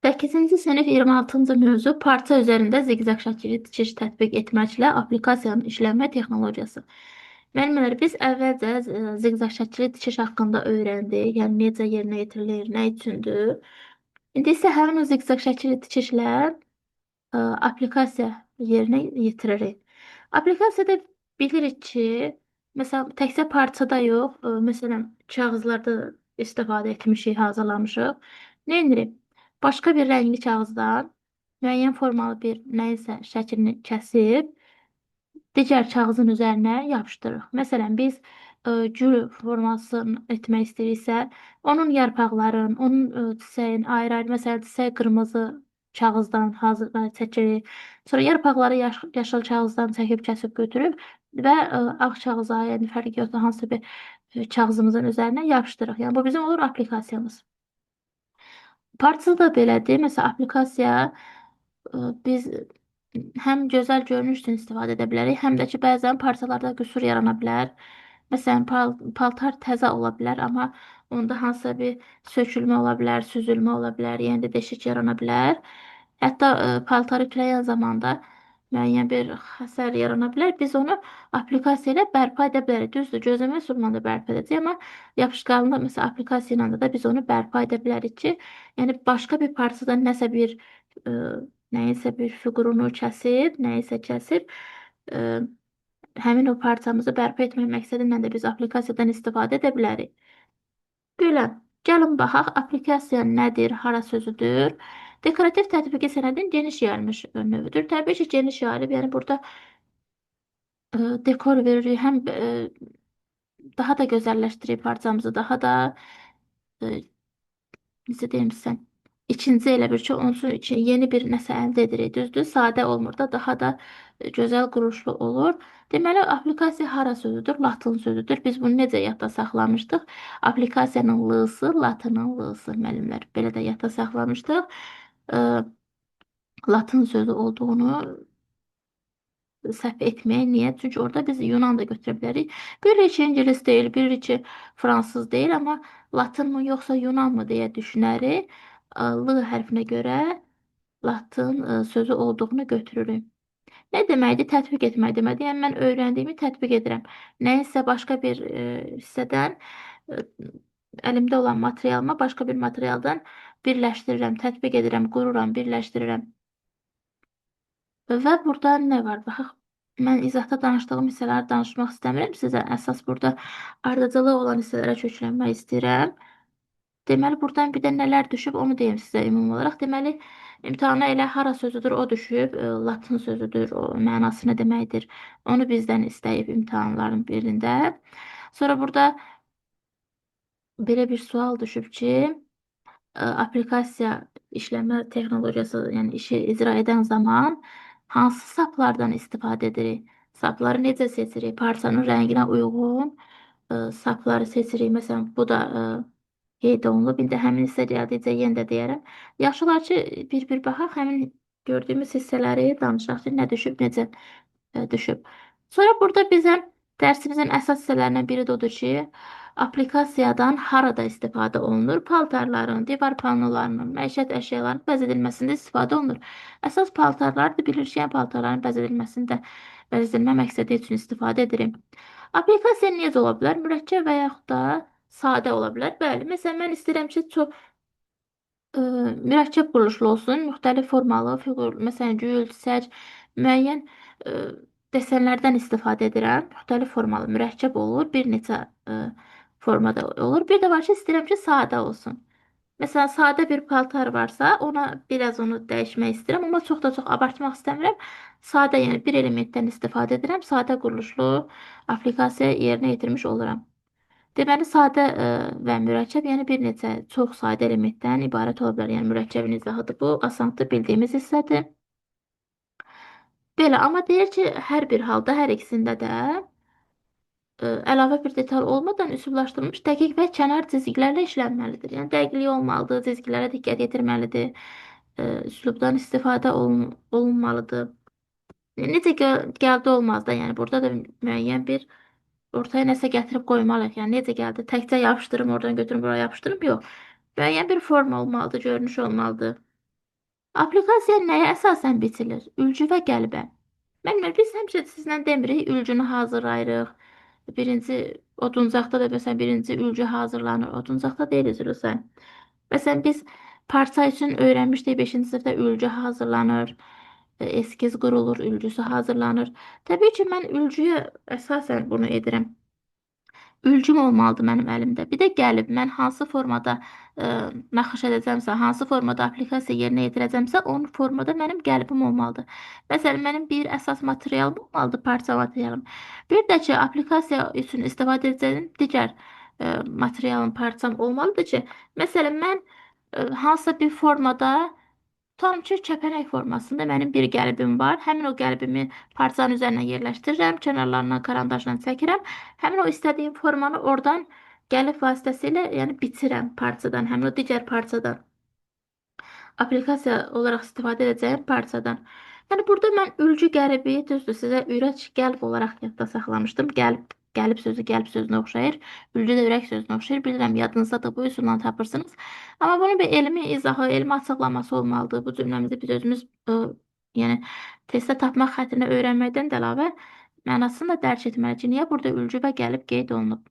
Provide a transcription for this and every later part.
8-ci sinif 26-cı mövzu parça üzərində ziqzaq şəkili tikiş tətbiq etməklə applikasiyanın işlənmə texnologiyası. Müəllimlər, biz əvvəlcə ziqzaq şəkili tikiş haqqında öyrəndik. Yəni necə yerinə yetirilir, nə üçündür. İndi isə həmin o ziqzaq şəkili tikişlə applikasiya yerinə yetiririk. Applikasiyada bilirik ki, məsələn, təkcə parçada yox, məsələn, kağızlarda istifadə etmişik, hazırlamışıq. Nə edirik? Başqa bir rəngli kağızdan müəyyən formalı bir nəyisə şəklini kəsib digər kağızın üzərinə yapışdırırıq. Məsələn, biz gül formasını etmək istəyiriksə, onun yarpaqların, onun çiçəyin ayrı-ayrı, məsələn, çiçək qırmızı kağızdan hazır çəkirik. Sonra yarpaqları yaşıl kağızdan çəkib kəsib götürüb və ağ kağıza, yəni fərqi yoxdur, hansı bir kağızımızın üzərinə yapışdırırıq. Yəni bu bizim olur applikasiyamız. Parça da belədir. Məsələn, applikasiya biz həm gözəl görünüş üçün istifadə edə bilərik, həm də ki, bəzən parçalarda qüsur yarana bilər. Məsələn, paltar təzə ola bilər, amma onda hansısa bir sökülmə ola bilər, süzülmə ola bilər, yəni də deşik yarana bilər. Hətta paltarı ütüləyən zamanda müəyyən bir xəsər yarana bilər. Biz onu applikasiya ilə bərpa edə bilərik. Düzdür, gözləmə üsulla da bərpa edəcəyik, amma yapışqanlı məsələn applikasiya ilə də biz onu bərpa edə bilərik ki, yəni başqa bir parçadan nəsə bir nəyisə bir fiqurunu kəsib, nəyisə kəsib həmin o parçamızı bərpa etmək məqsədi ilə də biz applikasiyadan istifadə edə bilərik. Belə, gəlin baxaq, applikasiya nədir, hara sözüdür? Dekorativ tətbiqi sənədin geniş yayılmış növüdür. Təbii ki, geniş yayılıb, yəni burada dekor veririk, həm daha da gözəlləşdirir parçamızı, daha da necə deyim sizə, ikinci elə bir ki, onun üçün yeni bir nəsə əldə edirik. Düzdür, sadə olmur da, daha da gözəl quruluşlu olur. Deməli, applikasiya hara sözüdür? Latın sözüdür. Biz bunu necə yadda saxlamışdıq? Applikasiyanın L-sı, latının L-sı, müəllimlər. Belə də yadda saxlamışdıq. Latın sözü olduğunu səhv etməyə. Niyə? Çünki orada biz Yunan da götürə bilərik. Bilirik ki, İngilis deyil, bilirik ki, Fransız deyil, amma Latın mı yoxsa Yunan mı deyə düşünərik. L hərfinə görə Latın sözü olduğunu götürürük. Nə deməkdir? Tətbiq etmək deməkdir. Yəni, mən öyrəndiyimi tətbiq edirəm. Nəyisə başqa bir hissədən, əlimdə olan materialıma başqa bir materialdan birləşdirirəm, tətbiq edirəm, qururam, birləşdirirəm. Və burada nə var? Baxaq, mən izahda danışdığım hissələri danışmaq istəmirəm sizə. Əsas burada ardıcılı olan hissələrə köklənmək istəyirəm. Deməli, buradan bir də nələr düşüb, onu deyim sizə ümumi olaraq. Deməli, imtahana elə hara sözüdür, o düşüb, latın sözüdür, o mənası nə deməkdir, onu bizdən istəyib imtahanların birində. Sonra burada belə bir sual düşüb ki, applikasiya işləmə texnologiyası, yəni işi icra edən zaman hansı saplardan istifadə edirik? Sapları necə seçirik? Parçanın rənginə uyğun sapları seçirik. Məsələn, bu da qeyd olunub. İndi həmin hissə gəldikcə yenə də deyərəm. Yaxşı olar ki, bir-bir baxaq, həmin gördüyümüz hissələri danışaq ki, nə düşüb, necə düşüb. Sonra burada bizə dərsimizin əsas hissələrindən biri də odur ki, applikasiyadan harada istifadə olunur? Paltarların, divar panolarının, məişət əşyalarının bəzədilməsində istifadə olunur. Əsas paltarlar da bilirik ki, yəni paltarların bəzədilməsində, bəzədilmə məqsədi üçün istifadə edirik. Applikasiya necə ola bilər? Mürəkkəb və yaxud da sadə ola bilər. Bəli, məsələn, mən istəyirəm ki, çox mürəkkəb quruluşlu olsun, müxtəlif formalı fiqur, məsələn, gül, çiçək, müəyyən desənlərdən istifadə edirəm. Müxtəlif formalı, mürəkkəb olur, bir neçə formada olur. Bir də var ki, istəyirəm ki, sadə olsun. Məsələn, sadə bir paltar varsa, ona biraz onu dəyişmək istəyirəm, amma çox da çox abartmaq istəmirəm. Sadə, yəni bir elementdən istifadə edirəm, sadə quruluşlu applikasiya yerinə yetirmiş oluram. Deməli, sadə və mürəkkəb, yəni bir neçə çox sadə elementdən ibarət ola bilər. Yəni, mürəkkəbin izahatıdır bu, asandır, bildiyimiz hissədir. Belə, amma deyir ki, hər bir halda, hər ikisində də əlavə bir detal olmadan üsullaşdırılmış dəqiq və kənar cizgilərlə işlənməlidir. Yəni, dəqiqlik olmalıdır, cizgilərə diqqət yetirməlidir, üslubdan istifadə olunmalıdır. Necə gəldi olmaz da, yəni burada da müəyyən bir ortaya nəsə gətirib qoymalıyıq. Yəni, necə gəldi, təkcə yapışdırım, oradan götürüm, buraya yapışdırım, yox. Müəyyən bir forma olmalıdır, görünüş olmalıdır. Aplikasiya nəyə əsasən biçilir? Ülcü və qəlbə. Müəllimlər, biz həmişə sizlə demirik, ülcünü hazırlayırıq. Birinci oduncaqda da məsələn birinci ülcü hazırlanır. Oduncaqda deyil, üzr istəyirəm. Məsələn biz parça üçün öyrənmişdik 5-ci sinifdə ülcü hazırlanır. Eskiz qurulur, ülcüsü hazırlanır. Təbii ki, mən ülcüyə əsasən bunu edirəm. Ülcüm olmalıdır mənim əlimdə. Bir də gəlib mən hansı formada naxış edəcəmsə, hansı formada aplikasiya yerinə yetirəcəmsə, onun formada mənim qəlibim olmalıdır. Məsələn, mənim bir əsas materialım olmalıdır, parça materialım. Bir də ki, aplikasiya üçün istifadə edəcəyim digər materialım, parçam olmalıdır ki, məsələn, mən hansısa bir formada tutalım ki, kəpənək formasında mənim bir qəlibim var. Həmin o qəlibimi parçanın üzərinə yerləşdirirəm, kənarlarından karandaşla çəkirəm. Həmin o istədiyim formanı oradan qəlib vasitəsilə, yəni biçirəm parçadan, həmin o digər parçadan. Aplikasiya olaraq istifadə edəcəyim parçadan. Yəni burada mən ülcü qəlibi, düzdür, sizə ürək qəlb olaraq yadda saxlamışdım. Qəlb, qəlib sözü qəlb sözünə oxşayır. Ülcü də ürək sözünə oxşayır. Bilirəm, yadınızda da bu üsulla tapırsınız. Amma bunun bir elmi izahı, elmi açıqlaması olmalıdır. Bu cümləmizi biz özümüz, yəni testdə tapmaq xətrinə öyrənməkdən də əlavə mənasını da dərk etməliyik ki, niyə burada ülcü və qəlib qeyd olunub?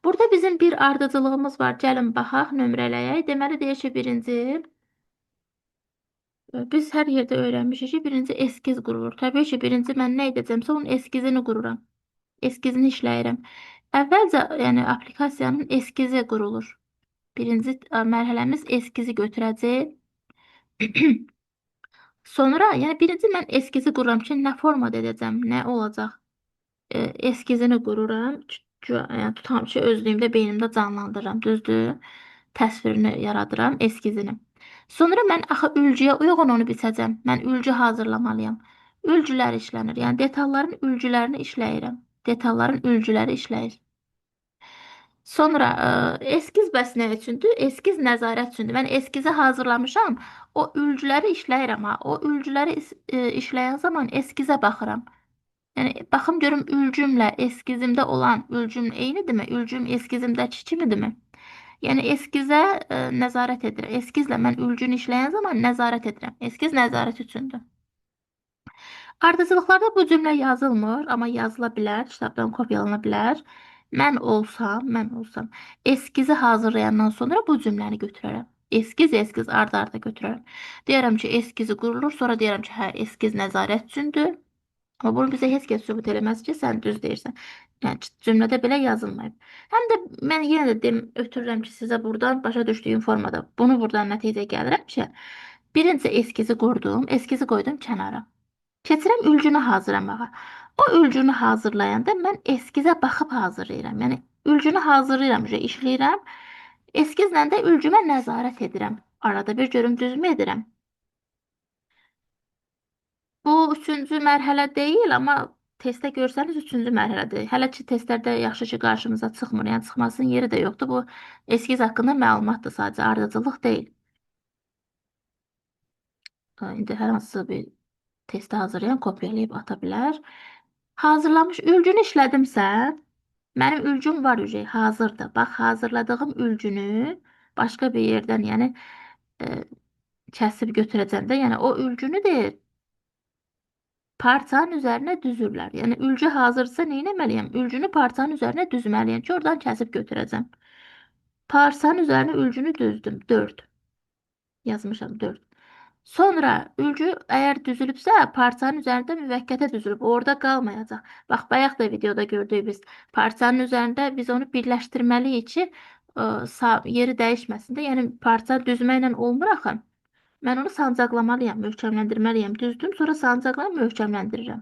Burada bizim bir ardıcıllığımız var. Gəlin baxaq, nömrələyək. Deməli, deyir ki, birinci, biz hər yerdə öyrənmişik ki, birinci eskiz qurulur. Təbii ki, birinci mən nə edəcəmsə, onun eskizini qururam. Eskizini işləyirəm. Əvvəlcə, yəni aplikasiyanın eskizi qurulur. Birinci mərhələmiz eskizi götürəcək. Sonra, yəni birinci mən eskizi qururam ki, nə formada edəcəm, nə olacaq. Eskizini qururam. Yəni, tutam ki, özlüyümdə, beynimdə canlandırıram, düzdür? Təsvirini yaradıram, eskizini. Sonra mən axı ülcüyə uyğun onu biçəcəm. Mən ülcü hazırlamalıyam. Ülcülər işlənir. Yəni detalların ülcülərini işləyirəm. Detalların ülcüləri işləyir. Sonra eskiz bəs nə üçündür? Eskiz nəzarət üçündür. Mən eskizi hazırlamışam. O ülcüləri işləyirəm ha. O ülcüləri işləyən zaman eskizə baxıram. Yəni baxım görüm ülcümlə eskizimdə olan ülcüm eynidirmi? Ülcüm eskizimdəki kimidirmi? Yəni eskizə nəzarət edirəm. Eskizlə mən ülcünü işləyən zaman nəzarət edirəm. Eskiz nəzarət üçündür. Ardıcıllıqlarda bu cümlə yazılmır, amma yazıla bilər, kitabdan kopyalana bilər. Mən olsam eskizi hazırlayandan sonra bu cümləni götürərəm. Eskiz, eskiz ard-arda götürərəm. Deyərəm ki, eskizi qurulur, sonra deyərəm ki, hə, eskiz nəzarət üçündür. Amma bunu bizə heç kəs sübut eləməz ki, sən düz deyirsən. Yəni, cümlədə belə yazılmayıb. Həm də mən yenə də ötürürəm ki, sizə buradan başa düşdüyüm formada bunu buradan nəticə gəlirəm ki, birinci eskizi qurdum, eskizi qoydum kənara. Keçirəm ülcünü hazırlamağa. O ülcünü hazırlayanda mən eskizə baxıb hazırlayıram. Yəni, ülcünü hazırlayıram, işləyirəm. Eskizlə də ülcümə nəzarət edirəm. Arada bir görüm düzmü edirəm. Bu üçüncü mərhələ deyil, amma testdə görsəniz üçüncü mərhələdir. Hələ ki, testlərdə yaxşı ki, qarşımıza çıxmır. Yəni, çıxmasının yeri də yoxdur. Bu, eskiz haqqında məlumatdır sadəcə, ardıcıllıq deyil. İndi hər hansı bir testi hazırlayan kopyalayıb ata bilər. Hazırlamış ülcünü işlədimsə, mənim ülcüm var ücə, hazırdır. Bax, hazırladığım ülcünü başqa bir yerdən, yəni, kəsib götürəcəm də, yəni o ülcünü deyir, parçanın üzərinə düzürlər. Yəni, ülcü hazırsa nə etməliyəm? Ülcünü parçanın üzərinə düzməliyəm ki, oradan kəsib götürəcəm. Parçanın üzərinə ülcünü düzdüm. 4. Yazmışam 4. Sonra ülcü əgər düzülübsə, parçanın üzərində müvəqqətə düzülüb, orada qalmayacaq. Bax, bayaq da videoda gördük biz. Parçanın üzərində biz onu birləşdirməliyik ki, yeri dəyişməsin də. Yəni, parça düzməklə olmur axı. Mən onu sancaqlamalıyam, möhkəmləndirməliyəm. Düzdüm, sonra sancaqla möhkəmləndirirəm.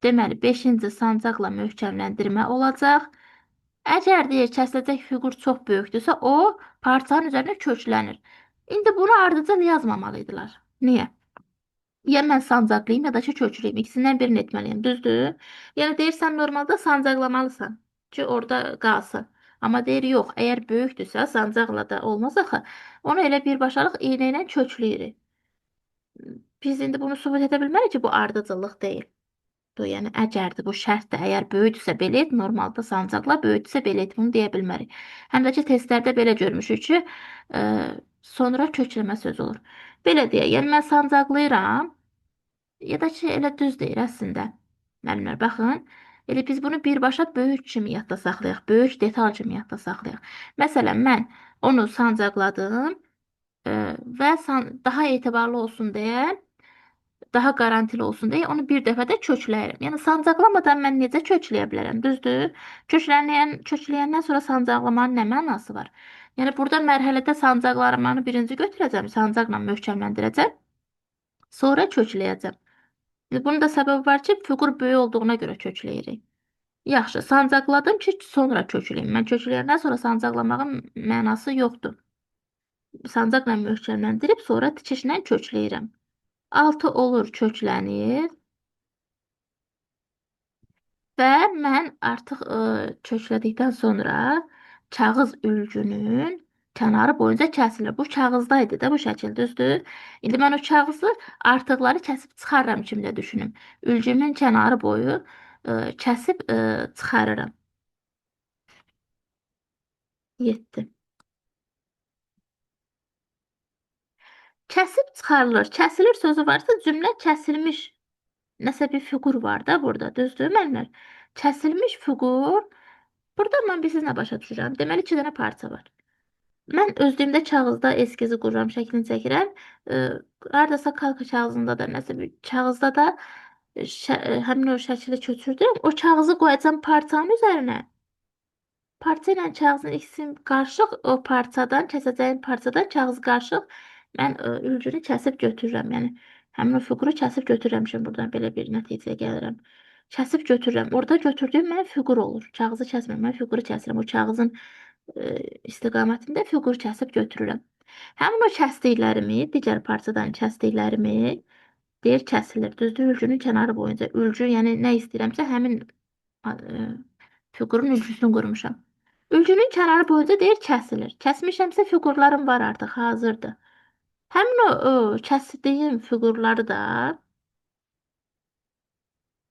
Deməli, 5-ci sancaqla möhkəmləndirmə olacaq. Əgər deyir, kəsiləcək fiqur çox böyükdürsə, o parçanın üzərinə köklənir. İndi bunu ardıcıl yazmamalıydılar. Niyə? Ya mən sancaqlayım, ya da ki, kökləyim. İkisindən birini etməliyəm, düzdür? Yəni, deyirsən, normalda sancaqlamalısan ki, orada qalsın. Amma deyir, yox, əgər böyükdürsə, sancaqla da olmaz axı. Onu elə birbaşalıq iynə ilə kökləyirik. Biz indi bunu sübut edə bilmərik ki, bu ardıcıllıq deyil. Bu, yəni, əgərdir, bu şərtdir. Əgər böyükdürsə belə et, normalda sancaqla, böyükdürsə belə et, bunu deyə bilmərik. Həm də ki, testlərdə belə görmüşük ki, Sonra kökləmə sözü olur. Belə deyək, yəni mən sancaqlayıram. Ya da ki, elə düz deyir əslində. Müəllimlər, baxın. Elə biz bunu birbaşa böyük kimi yadda saxlayaq. Böyük detal kimi yadda saxlayaq. Məsələn, mən onu sancaqladım və daha etibarlı olsun deyə, daha qarantili olsun deyə onu bir dəfə də kökləyirəm. Yəni sancaqlamadan mən necə kökləyə bilərəm? Düzdür? Kökləyəndən sonra sancaqlamanın nə mənası var? Yəni burada mərhələdə sancaqlamanı birinci götürəcəm, sancaqla möhkəmləndirəcəm, sonra kökləyəcəm. Bunun da səbəbi var ki, fiqur böyük olduğuna görə kökləyirik. Yaxşı, sancaqladım ki, sonra kökləyim. Mən kökləyəndən sonra sancaqlamağın mənası yoxdur. Sancaqla möhkəmləndirib, sonra tikişlə kökləyirəm. 6 olur, köklənir. Və mən artıq köklədikdən sonra kağız ülgünün kənarı boyunca kəsilir. Bu kağızda idi də bu şəkil, düzdür? İndi mən o kağızı artıqları kəsib çıxarıram kimi də düşünüm. Ülgümün kənarı boyu kəsib çıxarıram. 7. Kəsib çıxarılır. Kəsilir sözü varsa cümlə kəsilmiş. Nəsə bir fiqur var da burada, düzdür müəllimlər? Kəsilmiş fiqur. Burada mən bir siz nə başa düşürəm? Deməli, 2 dənə parça var. Mən özlüyümdə kağızda eskizi qururam, şəklini çəkirəm. Haradasa kalka kağızında da, nəsə bir kağızda da həmin o şəkili köçürdürəm. O kağızı qoyacam parçanın üzərinə. Parça ilə kağızın ikisini qarışıq, o parçadan, kəsəcəyim parçadan kağız qarışıq mən ülgünü kəsib götürürəm. Yəni, həmin o fiquru kəsib götürürəm. Şimdi buradan belə bir nəticəyə gəlirəm. Kəsib götürürəm. Orada götürdüyüm mənim fiqur olur. Kağızı kəsmirəm, mən fiquru kəsirəm. O kağızın istiqamətində fiqur kəsib götürürəm. Həmin o kəsdiklərimi, digər parçadan kəsdiklərimi deyir kəsilir. Düzdür, ülgünün kənarı boyunca. Ülgü, yəni nə istəyirəmsə həmin fiqurun ülgüsünü qurmuşam. Ülgünün kənarı boyunca deyir kəsilir. Kəsmişəmsə fiqurlarım var artıq, hazırdır. Həmin o kəsdiyim fiqurları da,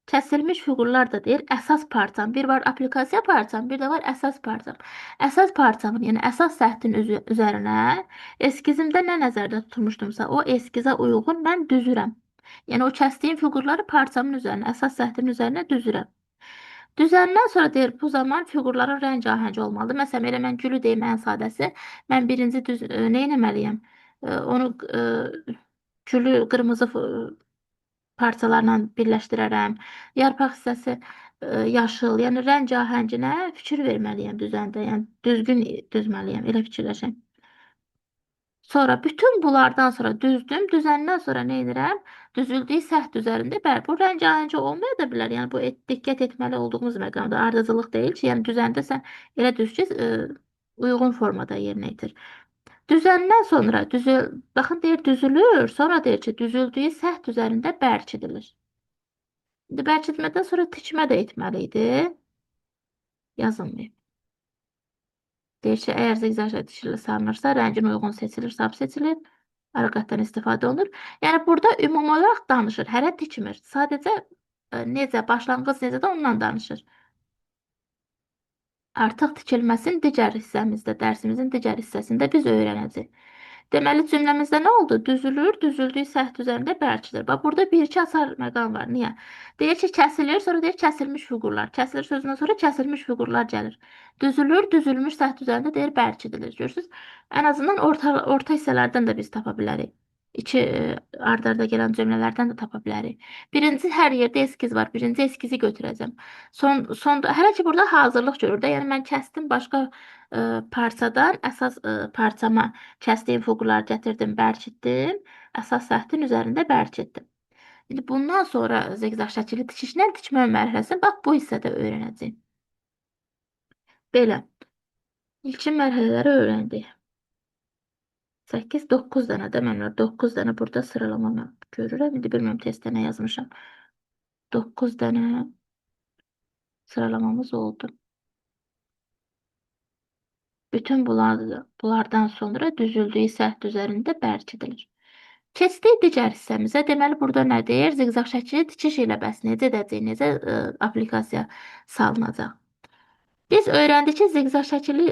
kəsilmiş fiqurlar da deyir əsas parçam. Bir var aplikasiya parçam, bir də var əsas parçam. Əsas parçamın, yəni əsas səthinin üzərinə eskizimdə nə nəzərdə tutmuşdumsa, o eskizə uyğun mən düzürəm. Yəni o kəsdiyim fiqurları parçamın üzərinə, əsas səthinin üzərinə düzürəm. Düzəndən sonra deyir, bu zaman fiqurların rəng ahəngi olmalıdır. Məsələn, elə mən gülü deyim ən sadəsi. Mən birinci düz, nə etməliyəm? Onu gülü qırmızı parçalarla birləşdirərəm. Yarpaq hissəsi yaşıl, yəni rəng ahənginə fikir verməliyəm düzəndə. Yəni düzgün düzməliyəm, elə fikirləşəm. Sonra bütün bunlardan sonra düzdüm. Düzəndən sonra nə edirəm? Düzüldüyü səth üzərində, bəli, bu rəng ahəngi olmaya da bilər. Yəni bu diqqət etməli olduğumuz məqamda ardıcıllıq deyil ki, yəni düzəndə sən elə düz ki, uyğun formada yerinə yetir. Düzəndən sonra baxın deyir düzülür, sonra deyir ki, düzüldüyü səth üzərində bərkidilir. İndi bərkitmədən sonra tikmə də etməli idi. Yazılmayıb. Deyir ki, əgər zigzag tikili salınırsa, rəngin uyğun seçilir, sap seçilir. Araqatdan istifadə olunur. Yəni burada ümumi olaraq danışır, hələ tikmir. Sadəcə necə, başlanğıc necə də ondan danışır. Artıq tikilməsin digər hissəmizdə, dərsimizin digər hissəsində biz öyrənəcəyik. Deməli, cümləmizdə nə oldu? Düzülür, düzüldüyü səth üzərində bərkidir. Bax, burada bir-iki açar məqam var. Niyə? Deyir ki, kəsilir, sonra deyir kəsilmiş fiqurlar. Kəsilir sözündən sonra kəsilmiş fiqurlar gəlir. Düzülür, düzülmüş səth üzərində deyir bərkidilir. Görürsünüz? Ən azından orta hissələrdən də biz tapa bilərik. İki ard-arda gələn cümlələrdən də tapa bilərik. Birinci, hər yerdə eskiz var. Birinci eskizi götürəcəm. Sonda, hələ ki burada hazırlıq görür də. Yəni mən kəsdim başqa parçadan, əsas parçama kəsdiyim fiqurları gətirdim, bərkitdim. Əsas səthin üzərində bərkitdim. İndi bundan sonra zigzag şəkili tikişlə tikmə mərhələsini bax bu hissədə öyrənəcəyim. Belə. İlkin mərhələləri öyrəndik. 8, 9 dənə də mən var. 9 dənə burada sıralama mən görürəm. İndi bilmirəm testdə nə yazmışam. 9 dənə sıralamamız oldu. Bütün bunlardan sonra düzüldüyü səth üzərində bərkidilir. Keçdik digər hissəmizə. Deməli, burada nə deyir? Zigzag şəkili tikiş ilə bəs necə edəcək, necə aplikasiya salınacaq? Biz öyrəndik ki, ziqzaq şəkilli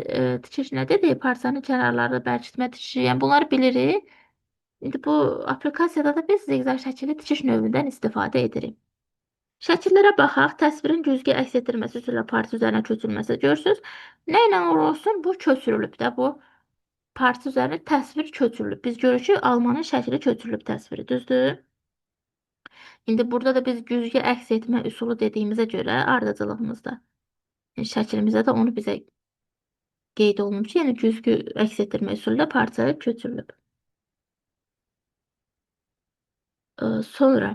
tikiş nə dedik? Parçanın kənarlarını bərkitmə tikişi. Yəni bunları bilirik. İndi bu aplikasiyada da biz ziqzaq şəkilli tikiş növündən istifadə edirik. Şəkillərə baxaq. Təsvirin güzgü əks etdirməsi üsulla parça üzərinə köçürülməsi. Görürsünüz, nə ilə olsun bu köçürülüb də bu parça üzərinə təsvir köçürülüb. Biz görürük ki, almanın şəkli köçürülüb təsviri, düzdür? İndi burada da biz güzgü əks etmə üsulu dediyimizə görə ardıcılığımızda, yəni şəklimizdə də onu bizə qeyd olunub ki, yəni güzgü əks etdirmə üsulu ilə parçaya köçürülüb. Sonra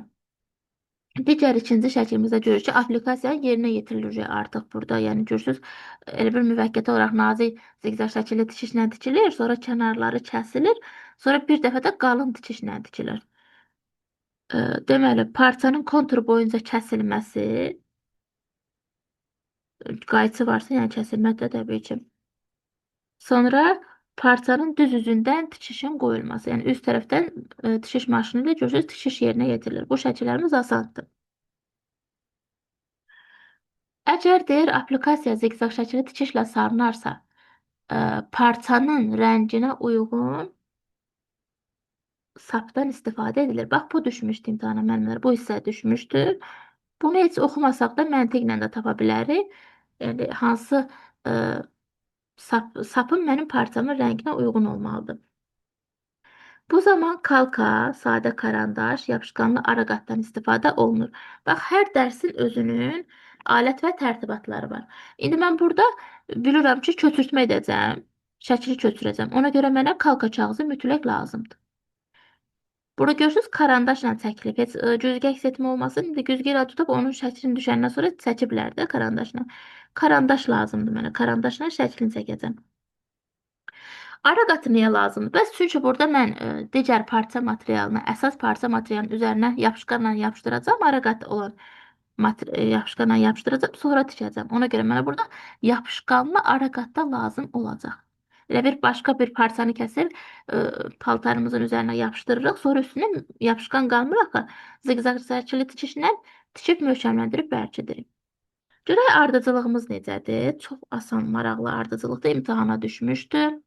digər ikinci şəklimizdə görürük ki, aplikasiya yerinə yetirilir artıq burada. Yəni görürsünüz, elə bir müvəqqəti olaraq nazik ziqzaq şəkilli tikişlə tikilir, sonra kənarları kəsilir, sonra bir dəfə də qalın tikişlə tikilir. Deməli, parçanın kontur boyunca kəsilməsi, qayçı varsa, yəni kəsilmək də təbii ki. Sonra parçanın düz üzündən tikişin qoyulması, yəni üst tərəfdən tikiş maşını ilə görürsünüz, tikiş yerinə yetirilir. Bu şəkillərimiz asandır. Əgər deyir, aplikasiya ziqzaq şəkilli tikişlə sarınarsa, parçanın rənginə uyğun sapdan istifadə edilir. Bax, bu düşmüşdü imtahana müəllimlər, bu hissə düşmüşdü. Bunu heç oxumasaq da məntiqlə də tapa bilərik. Yəni, hansı sapın mənim parçamın rənginə uyğun olmalıdır. Bu zaman kalka, sadə karandaş, yapışqanlı ara qatdan istifadə olunur. Bax, hər dərsin özünün alət və tərtibatları var. İndi mən burada bilirəm ki, köçürtmə edəcəm, şəkli köçürəcəm. Ona görə mənə kalka kağızı mütləq lazımdır. Burada görürsünüz, karandaşla çəkilib. Heç güzgü əks etmə olmasın. İndi güzgü ilə tutub onun şəklini düşəndən sonra çəkiblər də karandaşla. Karandaş lazımdır mənə. Karandaşla şəklini çəkəcəm. Ara qatı niyə lazımdır? Bəs çünki burada mən digər parça materialını, əsas parça materialının üzərinə yapışqanla yapışdıracağam. Ara qatı olan yapışqanla yapışdıracağam, sonra tikəcəm. Ona görə mənə burada yapışqanlı ara qatda lazım olacaq. Elə bir başqa bir parçanı kəsib, paltarımızın üzərinə yapışdırırıq. Sonra üstünə yapışqan qalmır axı. Ziqzaq şəkilli tikişlə tikib möhkəmləndirib bərkidirik. Görək ardıcılığımız necədir? Çox asan, maraqlı ardıcılıqda imtahana düşmüşdü.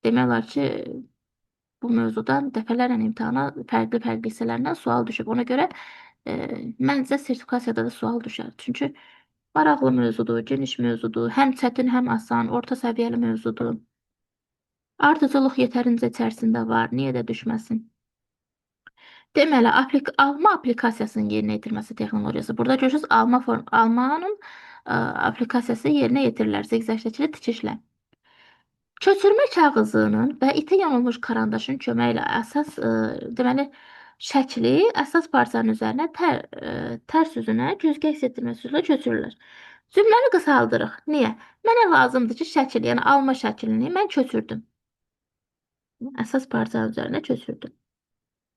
Demək olar ki, bu mövzudan dəfələrlə imtahana fərqli-fərqli hissələrindən sual düşüb. Ona görə məncə sertifikasiyada da sual düşər. Çünki maraqlı mövzudur, geniş mövzudur, həm çətin, həm asan, orta səviyyəli mövzudur. Ardıcılıq yetərincə içərisində var, niyə də düşməsin? Deməli, alma aplikasiyasının yerinə yetirməsi texnologiyası. Burada görürsünüz, almanın aplikasiyası yerinə yetirilir ziqzaq şəkilli tikişlə. Köçürmə kağızının və iti yanılmış karandaşın köməyi ilə əsas, deməli, şəkli əsas parçanın üzərinə tərs üzünə güzgü əks etdirmə üsulu ilə köçürülür. Cümləni qısaldırıq. Niyə? Mənə lazımdır ki, şəkil, yəni alma şəklini mən köçürdüm. Əsas parçanın üzərinə köçürdüm.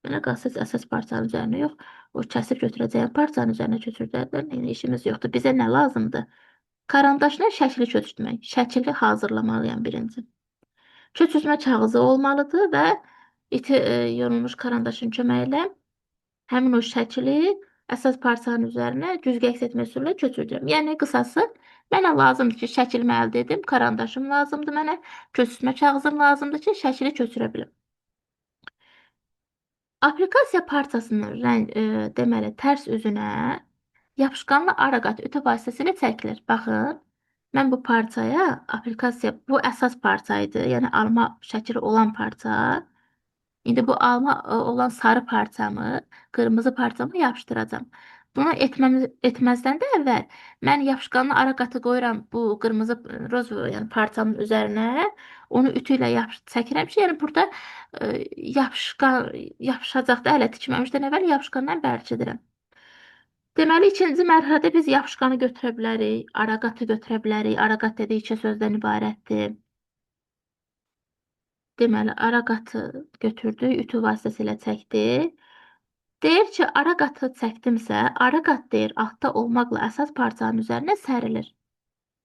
Mənə qalsa əsas parçanın üzərinə yox, o kəsib götürəcəyim parçanın üzərinə köçürdərlər. Yəni, işimiz yoxdur. Bizə nə lazımdır? Karandaşla şəkli köçürtmək. Şəkli hazırlamalıyam birinci. Köçürtmə kağızı olmalıdır və iti yorulmuş karandaşın köməyi ilə həmin o şəkli əsas parçanın üzərinə güzgü əks etmə üsulu ilə köçürdürəm. Yəni, qısası, mənə lazımdır ki, şəklimi əldə edim, karandaşım lazımdır mənə, köçürtmə kağızım lazımdır ki, şəkli köçürə bilim. Aplikasiya parçasının deməli, tərs üzünə yapışqanlı ara qatı ütü vasitəsilə çəkilir. Baxın, mən bu parçaya aplikasiya, bu əsas parça idi, yəni alma şəkli olan parça. İndi bu alma olan sarı parçamı, qırmızı parçamı yapışdıracağam. Bunu etməzdən də əvvəl mən yapışqanlı ara qatı qoyuram bu qırmızı roz, yəni parçanın üzərinə. Onu ütü ilə çəkirəm ki, yəni burada yapışacaq da hələ tikməmişdən əvvəl yapışqandan bərkidirəm. Deməli, ikinci mərhələdə biz yapışqanı götürə bilərik, ara qatı götürə bilərik. Ara qat dediyi iki sözdən ibarətdir. Deməli, ara qatı götürdük, ütü vasitəsilə çəkdik. Deyir ki, ara qatı çəkdimsə, ara qat deyir, altda olmaqla əsas parçanın üzərinə sərilir.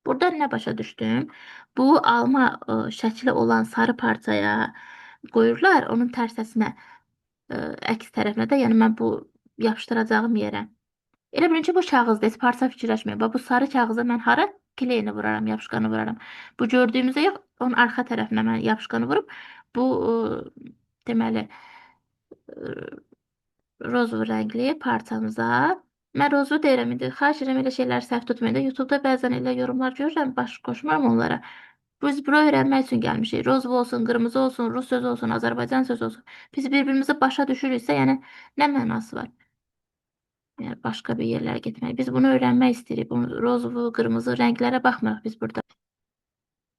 Buradan nə başa düşdüm? Bu, alma şəkli olan sarı parçaya qoyurlar, onun tərsəsinə, əks tərəfinə də, yəni mən bu yapışdıracağım yerə. Elə bilin ki, bu kağızda heç parça fikirləşməyin. Bax, bu sarı kağıza mən hara Kleyini vuraram, yapışqanı vuraram. Bu gördüyümüzə yox, onun arxa tərəfinə mən yapışqanı vurub bu deməli rozvu rəngli parçamıza. Mən rozvu deyirəm indi. Xahiş edirəm elə şeylər səhv tutmayın da. YouTube-da bəzən elə yorumlar görürəm, baş qoşmuram onlara. Biz bura öyrənmək üçün gəlmişik. Rozvu olsun, qırmızı olsun, rus sözü olsun, Azərbaycan sözü olsun. Biz birbirimizi başa düşürüksə, yəni nə mənası var? Yəni başqa bir yerlərə getmək. Biz bunu öyrənmək istəyirik. Bunu rozvu, qırmızı rənglərə baxmırıq biz burada.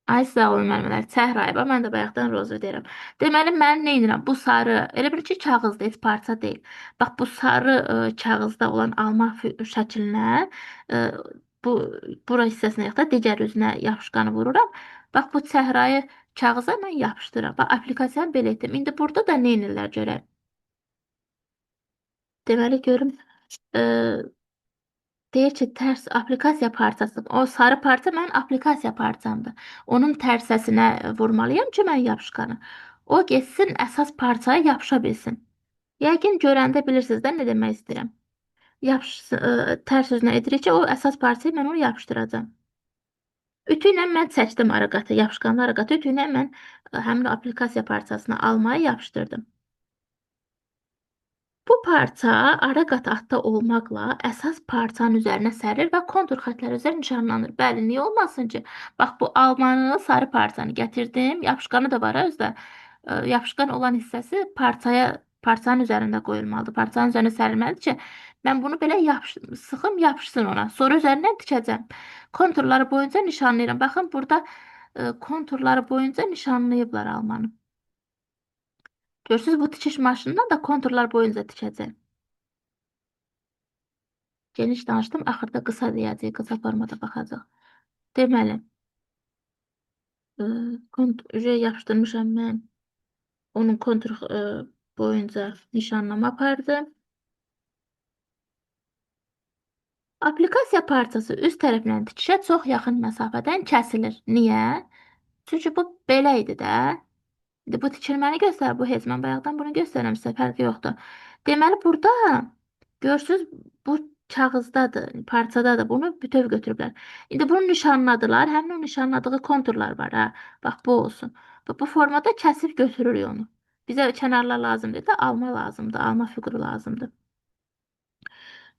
Ay sağ olun müəllimlər. Səhrayı bax, mən də bayaqdan rozvu deyirəm. Deməli mən nə edirəm? Bu sarı, elə bil ki, kağızda heç parça deyil. Bax bu sarı kağızda olan alma şəklinə bu bura hissəsinə yox da digər üzünə yapışqanı vururam. Bax bu səhrayı kağıza mən yapışdırıram. Bax aplikasiyanı belə etdim. İndi burada da nə edirlər görək. Deməli görüm deyir ki, tərs aplikasiya parçası. O sarı parça mənim aplikasiya parçamdır. Onun tərsəsinə vurmalıyam ki, mən yapışqanı. O getsin əsas parçaya yapışa bilsin. Yəqin görəndə bilirsiniz də nə demək istəyirəm. Tərs üzünə edirik ki, o əsas parçayı mən onu yapışdıracağam. Ütü ilə mən çəkdim ara qatı, yapışqanlı ara qatı. Ütü ilə mən həmin o aplikasiya parçasını almaya yapışdırdım. Bu parça ara qat altda olmaqla əsas parçanın üzərinə sərilir və kontur xətləri üzərinə nişanlanır. Bəli, niyə olmasın ki? Bax, bu almanı, sarı parçanı gətirdim. Yapışqanı da var ha, özdə. Yapışqan olan hissəsi parçanın üzərində qoyulmalıdır. Parçanın üzərinə sərilməlidir ki, mən bunu belə sıxım, yapışsın ona. Sonra üzərindən tikəcəm. Konturları boyunca nişanlayıram. Baxın, burada konturları boyunca nişanlayıblar almanı. Görürsünüz, bu tikiş maşınından da konturlar boyunca tikəcəm. Geniş danışdım, axırda qısa deyəcəyik, qısa formada baxacaq. Deməli, üzə yapışdırmışam mən. Onun kontur boyunca nişanlama apardım. Aplikasiya parçası üst tərəfindən tikişə çox yaxın məsafədən kəsilir. Niyə? Çünki bu belə idi də. İndi bu tikilməni göstərir, bu heç mən bayaqdan bunu göstərirəm sizə, fərqi yoxdur. Deməli, burada görürsünüz, bu kağızdadır, parçadadır, bunu bütöv götürüblər. İndi bunu nişanladılar, həmin o nişanladığı konturlar var, ha. Bax, bu olsun. Bax, bu formada kəsib götürürük onu. Bizə kənarlar lazımdır da, alma lazımdır, alma fiquru lazımdır.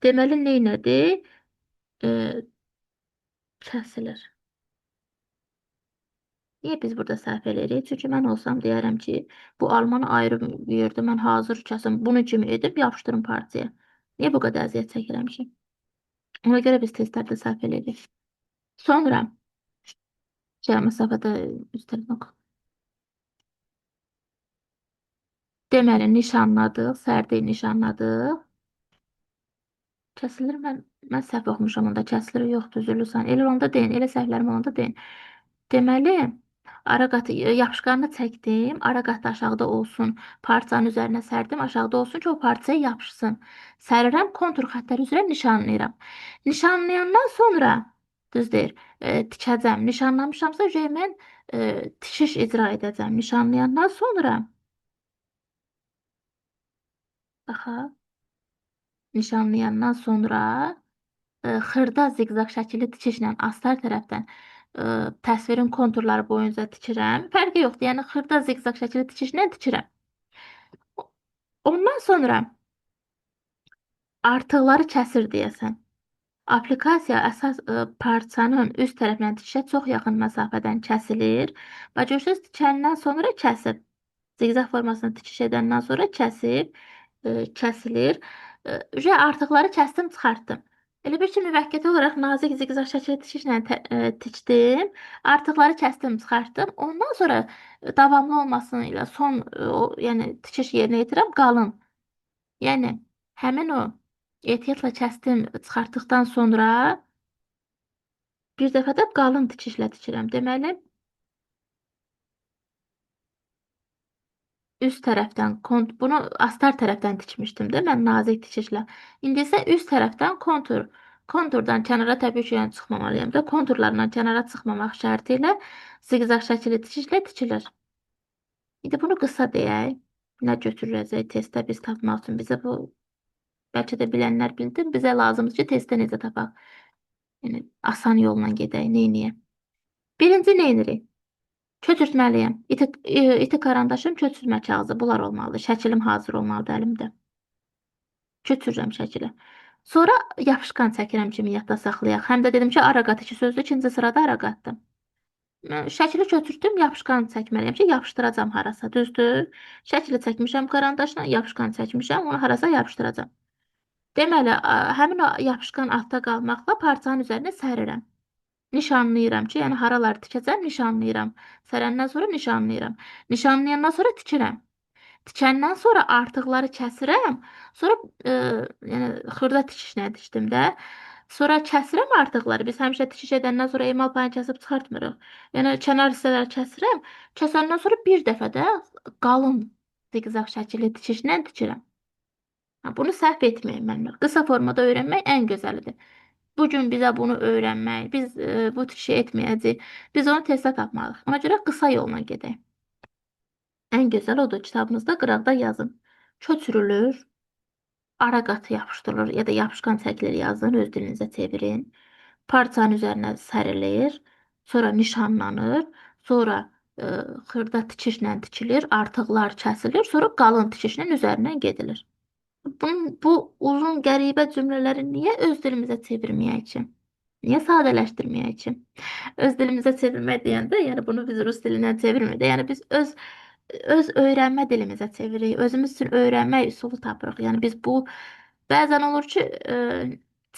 Deməli, nə elədi? Kəsilir. Niyə biz burada səhv eləyirik? Çünki mən olsam deyərəm ki, bu almanı ayrı bir yerdə mən hazır kəsim, bunu kimi edib yapışdırım parçaya. Niyə bu qədər əziyyət çəkirəm ki? Ona görə biz testlərdə səhv eləyirik. Sonra, məsafədə üst tərəfinə oxu. Deməli, nişanladıq, sərdi nişanladıq. Kəsilir, mən səhv oxumuşam onda. Kəsilir, yox, düzülürsən. Elə onda deyin, elə səhvlərim olanda deyin. Deməli, ara qatı yapışqanını çəkdim. Ara qatı aşağıda olsun. Parçanın üzərinə sərdim. Aşağıda olsun ki, o parçaya yapışsın. Sərirəm, kontur xəttləri üzrə nişanlayıram. Nişanlayandan sonra, düz deyir, tikəcəm. Nişanlamışamsa, mən, tikiş icra edəcəm. Nişanlayandan sonra, baxa, nişanlayandan sonra, xırda ziqzaq şəkilli tikişlə astar tərəfdən, təsvirin konturları boyunca tikirəm. Fərqi yoxdur. Yəni, xırda ziqzaq şəkilli tikişlə tikirəm. Ondan sonra artıqları kəsir deyəsən. Aplikasiya əsas parçanın üst tərəfindən tikişə çox yaxın məsafədən kəsilir. Bax, görürsünüz, tikəndən sonra kəsib. Ziqzaq formasını tikiş edəndən sonra kəsib, kəsilir. Artıqları kəsdim, çıxartdım. Elə bir ki, müvəqqəti olaraq nazik ziqzaq şəkilli tikişlə tikdim. Artıqları kəsdim, çıxartdım. Ondan sonra davamlı olmasını ilə son, o, yəni tikiş yerinə yetirəm, qalın. Yəni, həmin o ehtiyatla kəsdim, çıxartdıqdan sonra bir dəfə də qalın tikişlə tikirəm. Deməli, üst tərəfdən, bunu astar tərəfdən tikmişdim də, mən nazik tikişlə. İndi isə üst tərəfdən konturdan kənara təbii ki, çıxmamalıyam da, konturlarından kənara çıxmamaq şərti ilə ziqzaq şəkilli tikişlə tikilir. İndi bunu qısa deyək. Nə götürüləcək testdə biz tapmaq üçün bizə bu, bəlkə də bilənlər bildi, bizə lazımdır ki, testdə necə tapaq. Yəni asan yolla gedək, neyniyək? Birinci nə edirik? Köçürtməliyəm. İti karandaşım, köçürmə kağızı bunlar olmalıdır. Şəkilim hazır olmalıdır əlimdə. Köçürürəm şəkili. Sonra yapışqan çəkirəm kimi yadda saxlayaq. Həm də dedim ki, ara qat iki sözlü, ikinci sırada ara qatdım. Mən şəkili köçürtdüm, yapışqan çəkməliyəm ki, yapışdıracam harasa, düzdür? Şəkili çəkmişəm karandaşla, yapışqan çəkmişəm, onu harasa yapışdıracam. Deməli, həmin o yapışqan altda qalmaqla parçanın üzərinə sərirəm. Nişanlayıram ki, yəni haraları tikəcəm, nişanlayıram. Sərəndən sonra nişanlayıram. Nişanlayandan sonra tikirəm. Tikəndən sonra artıqları kəsirəm. Sonra yəni xırda tikişlə tikdim də. Sonra kəsirəm artıqları. Biz həmişə tikiş edəndən sonra emal payını kəsib çıxartmırıq. Yəni kənar hissələri kəsirəm. Kəsəndən sonra bir dəfə də qalın ziqzaq şəkilli tikişlə tikirəm. Bunu səhv etməyin müəllimlər. Qısa formada öyrənmək ən gözəlidir. Bugün bizə bunu öyrənmək, biz bu tikişi etməyəcəyik. Biz onu testə tapmalıyıq. Ona görə qısa yolla gedək. Ən gözəl odur. Kitabınızda qıraqda yazın. Köçürülür, ara qatı yapışdırılır ya da yapışqan çəkilir yazın, öz dilinizə çevirin. Parçanın üzərinə sərilir, sonra nişanlanır, sonra xırda tikişlə tikilir, artıqlar kəsilir, sonra qalın tikişlə üzərindən gedilir. Bu uzun qəribə cümlələri niyə öz dilimizə çevirməyək ki? Niyə sadələşdirməyək ki? Öz dilimizə çevirmək deyəndə, yəni bunu biz rus dilindən çevirmirik də, yəni biz öz öyrənmə dilimizə çeviririk, özümüz üçün öyrənmək üsulu tapırıq. Yəni biz bu bəzən olur ki,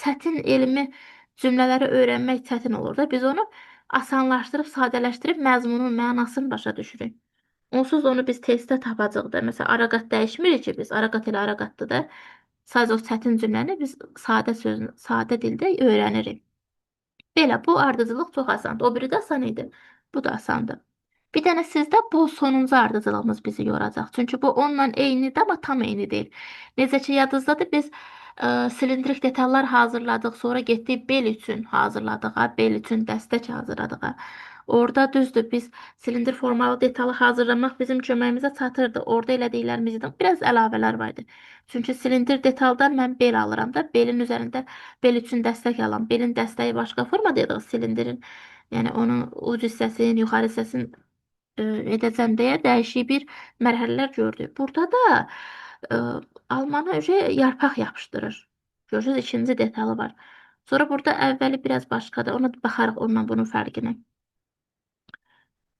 çətin elmi cümlələri öyrənmək çətin olur da, biz onu asanlaşdırıb, sadələşdirib məzmunun mənasını başa düşürük. Onsuz da onu biz testdə tapacağıq da. Məsələn, araqat dəyişmirik ki biz, araqat ilə araqatdır da. Sadəcə o çətin cümləni biz sadə sözün, sadə dildə öyrənirik. Belə, bu ardıcıllıq çox asandır. O biri də asan idi. Bu da asandır. Bir dənə sizdə bu sonuncu ardıcıllığımız bizi yoracaq. Çünki bu onunla eynidir, amma tam eyni deyil. Necə ki, yadınızdadır, biz silindrik detallar hazırladıq, sonra getdik bel üçün hazırladıq, ha, bel üçün dəstək hazırladıq. Ha. Orada düzdür, biz silindir formalı detalı hazırlamaq bizim köməyimizə çatırdı. Orada elədiklərimizdən biraz əlavələr var idi. Çünki silindir detaldan mən bel alıram da, belin üzərində bel üçün dəstək alam. Belin dəstəyi başqa formada idi, silindirin. Yəni onun uc hissəsinin, yuxarı hissəsinin edəcəm deyə dəyişik bir mərhələlər gördük. Burada da almanı yarpaq yapışdırır. Görürsünüz, ikinci detalı var. Sonra burada əvvəli biraz başqadır. Ona baxarıq onunla bunun fərqini.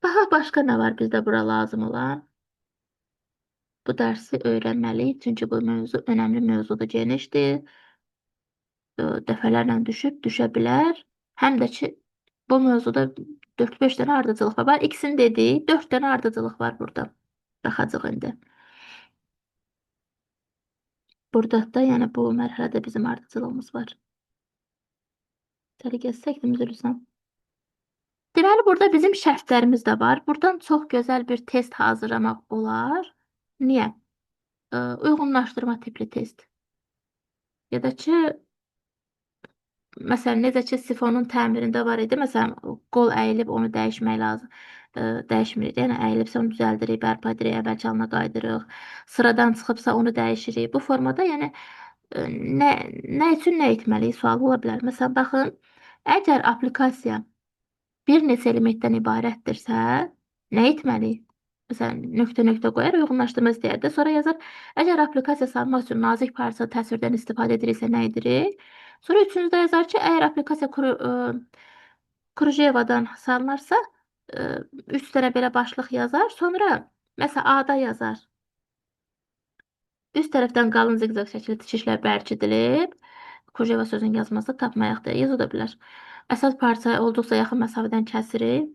Baxaq, başqa nə var bizdə bura lazım olan? Bu dərsi öyrənməliyik. Çünki bu mövzu önəmli mövzudur, genişdir. Dəfələrlə düşüb, düşə bilər. Həm də ki, bu mövzuda 4-5 dənə ardıcılıq var. Bax, ikisini dedik, 4 dənə ardıcılıq var burada. Baxacaq indi. Burada da, yəni bu mərhələdə bizim ardıcılığımız var. Səliqə gəzsək üzülürsən. Deməli, burada bizim şərtlərimiz də var. Buradan çox gözəl bir test hazırlamaq olar. Niyə? Uyğunlaşdırma tipli test. Ya da ki, məsələn, necə ki, sifonun təmirində var idi. Məsələn, qol əyilib onu dəyişmək lazım. Dəyişmirik. Yəni, əyilibsə onu düzəldirik, bərpa edirik, əvvəlki halına qayıdırıq. Sıradan çıxıbsa onu dəyişirik. Bu formada, yəni, nə üçün nə etməliyik sualı ola bilər. Məsələn, baxın, əgər aplikasiya bir neçə elementdən ibarətdirsə, nə etməliyik? Məsələn, nöqtə nöqtə qoyar, uyğunlaşdırma istəyər də. Sonra yazar, əgər aplikasiya salmaq üçün nazik parça təsvirdən istifadə ediriksə, nə edirik? Sonra üçüncüdə yazar ki, əgər aplikasiya Krujevadan salınarsa, 3 dənə belə başlıq yazar. Sonra, məsələn, A-da yazar. Üst tərəfdən qalın ziqzaq şəkilli tikişlər bərkidilib. Krujeva sözünün yazması tapmayaq deyə yaza da bilər. Əsas parça olduqca yaxın məsafədən kəsirik.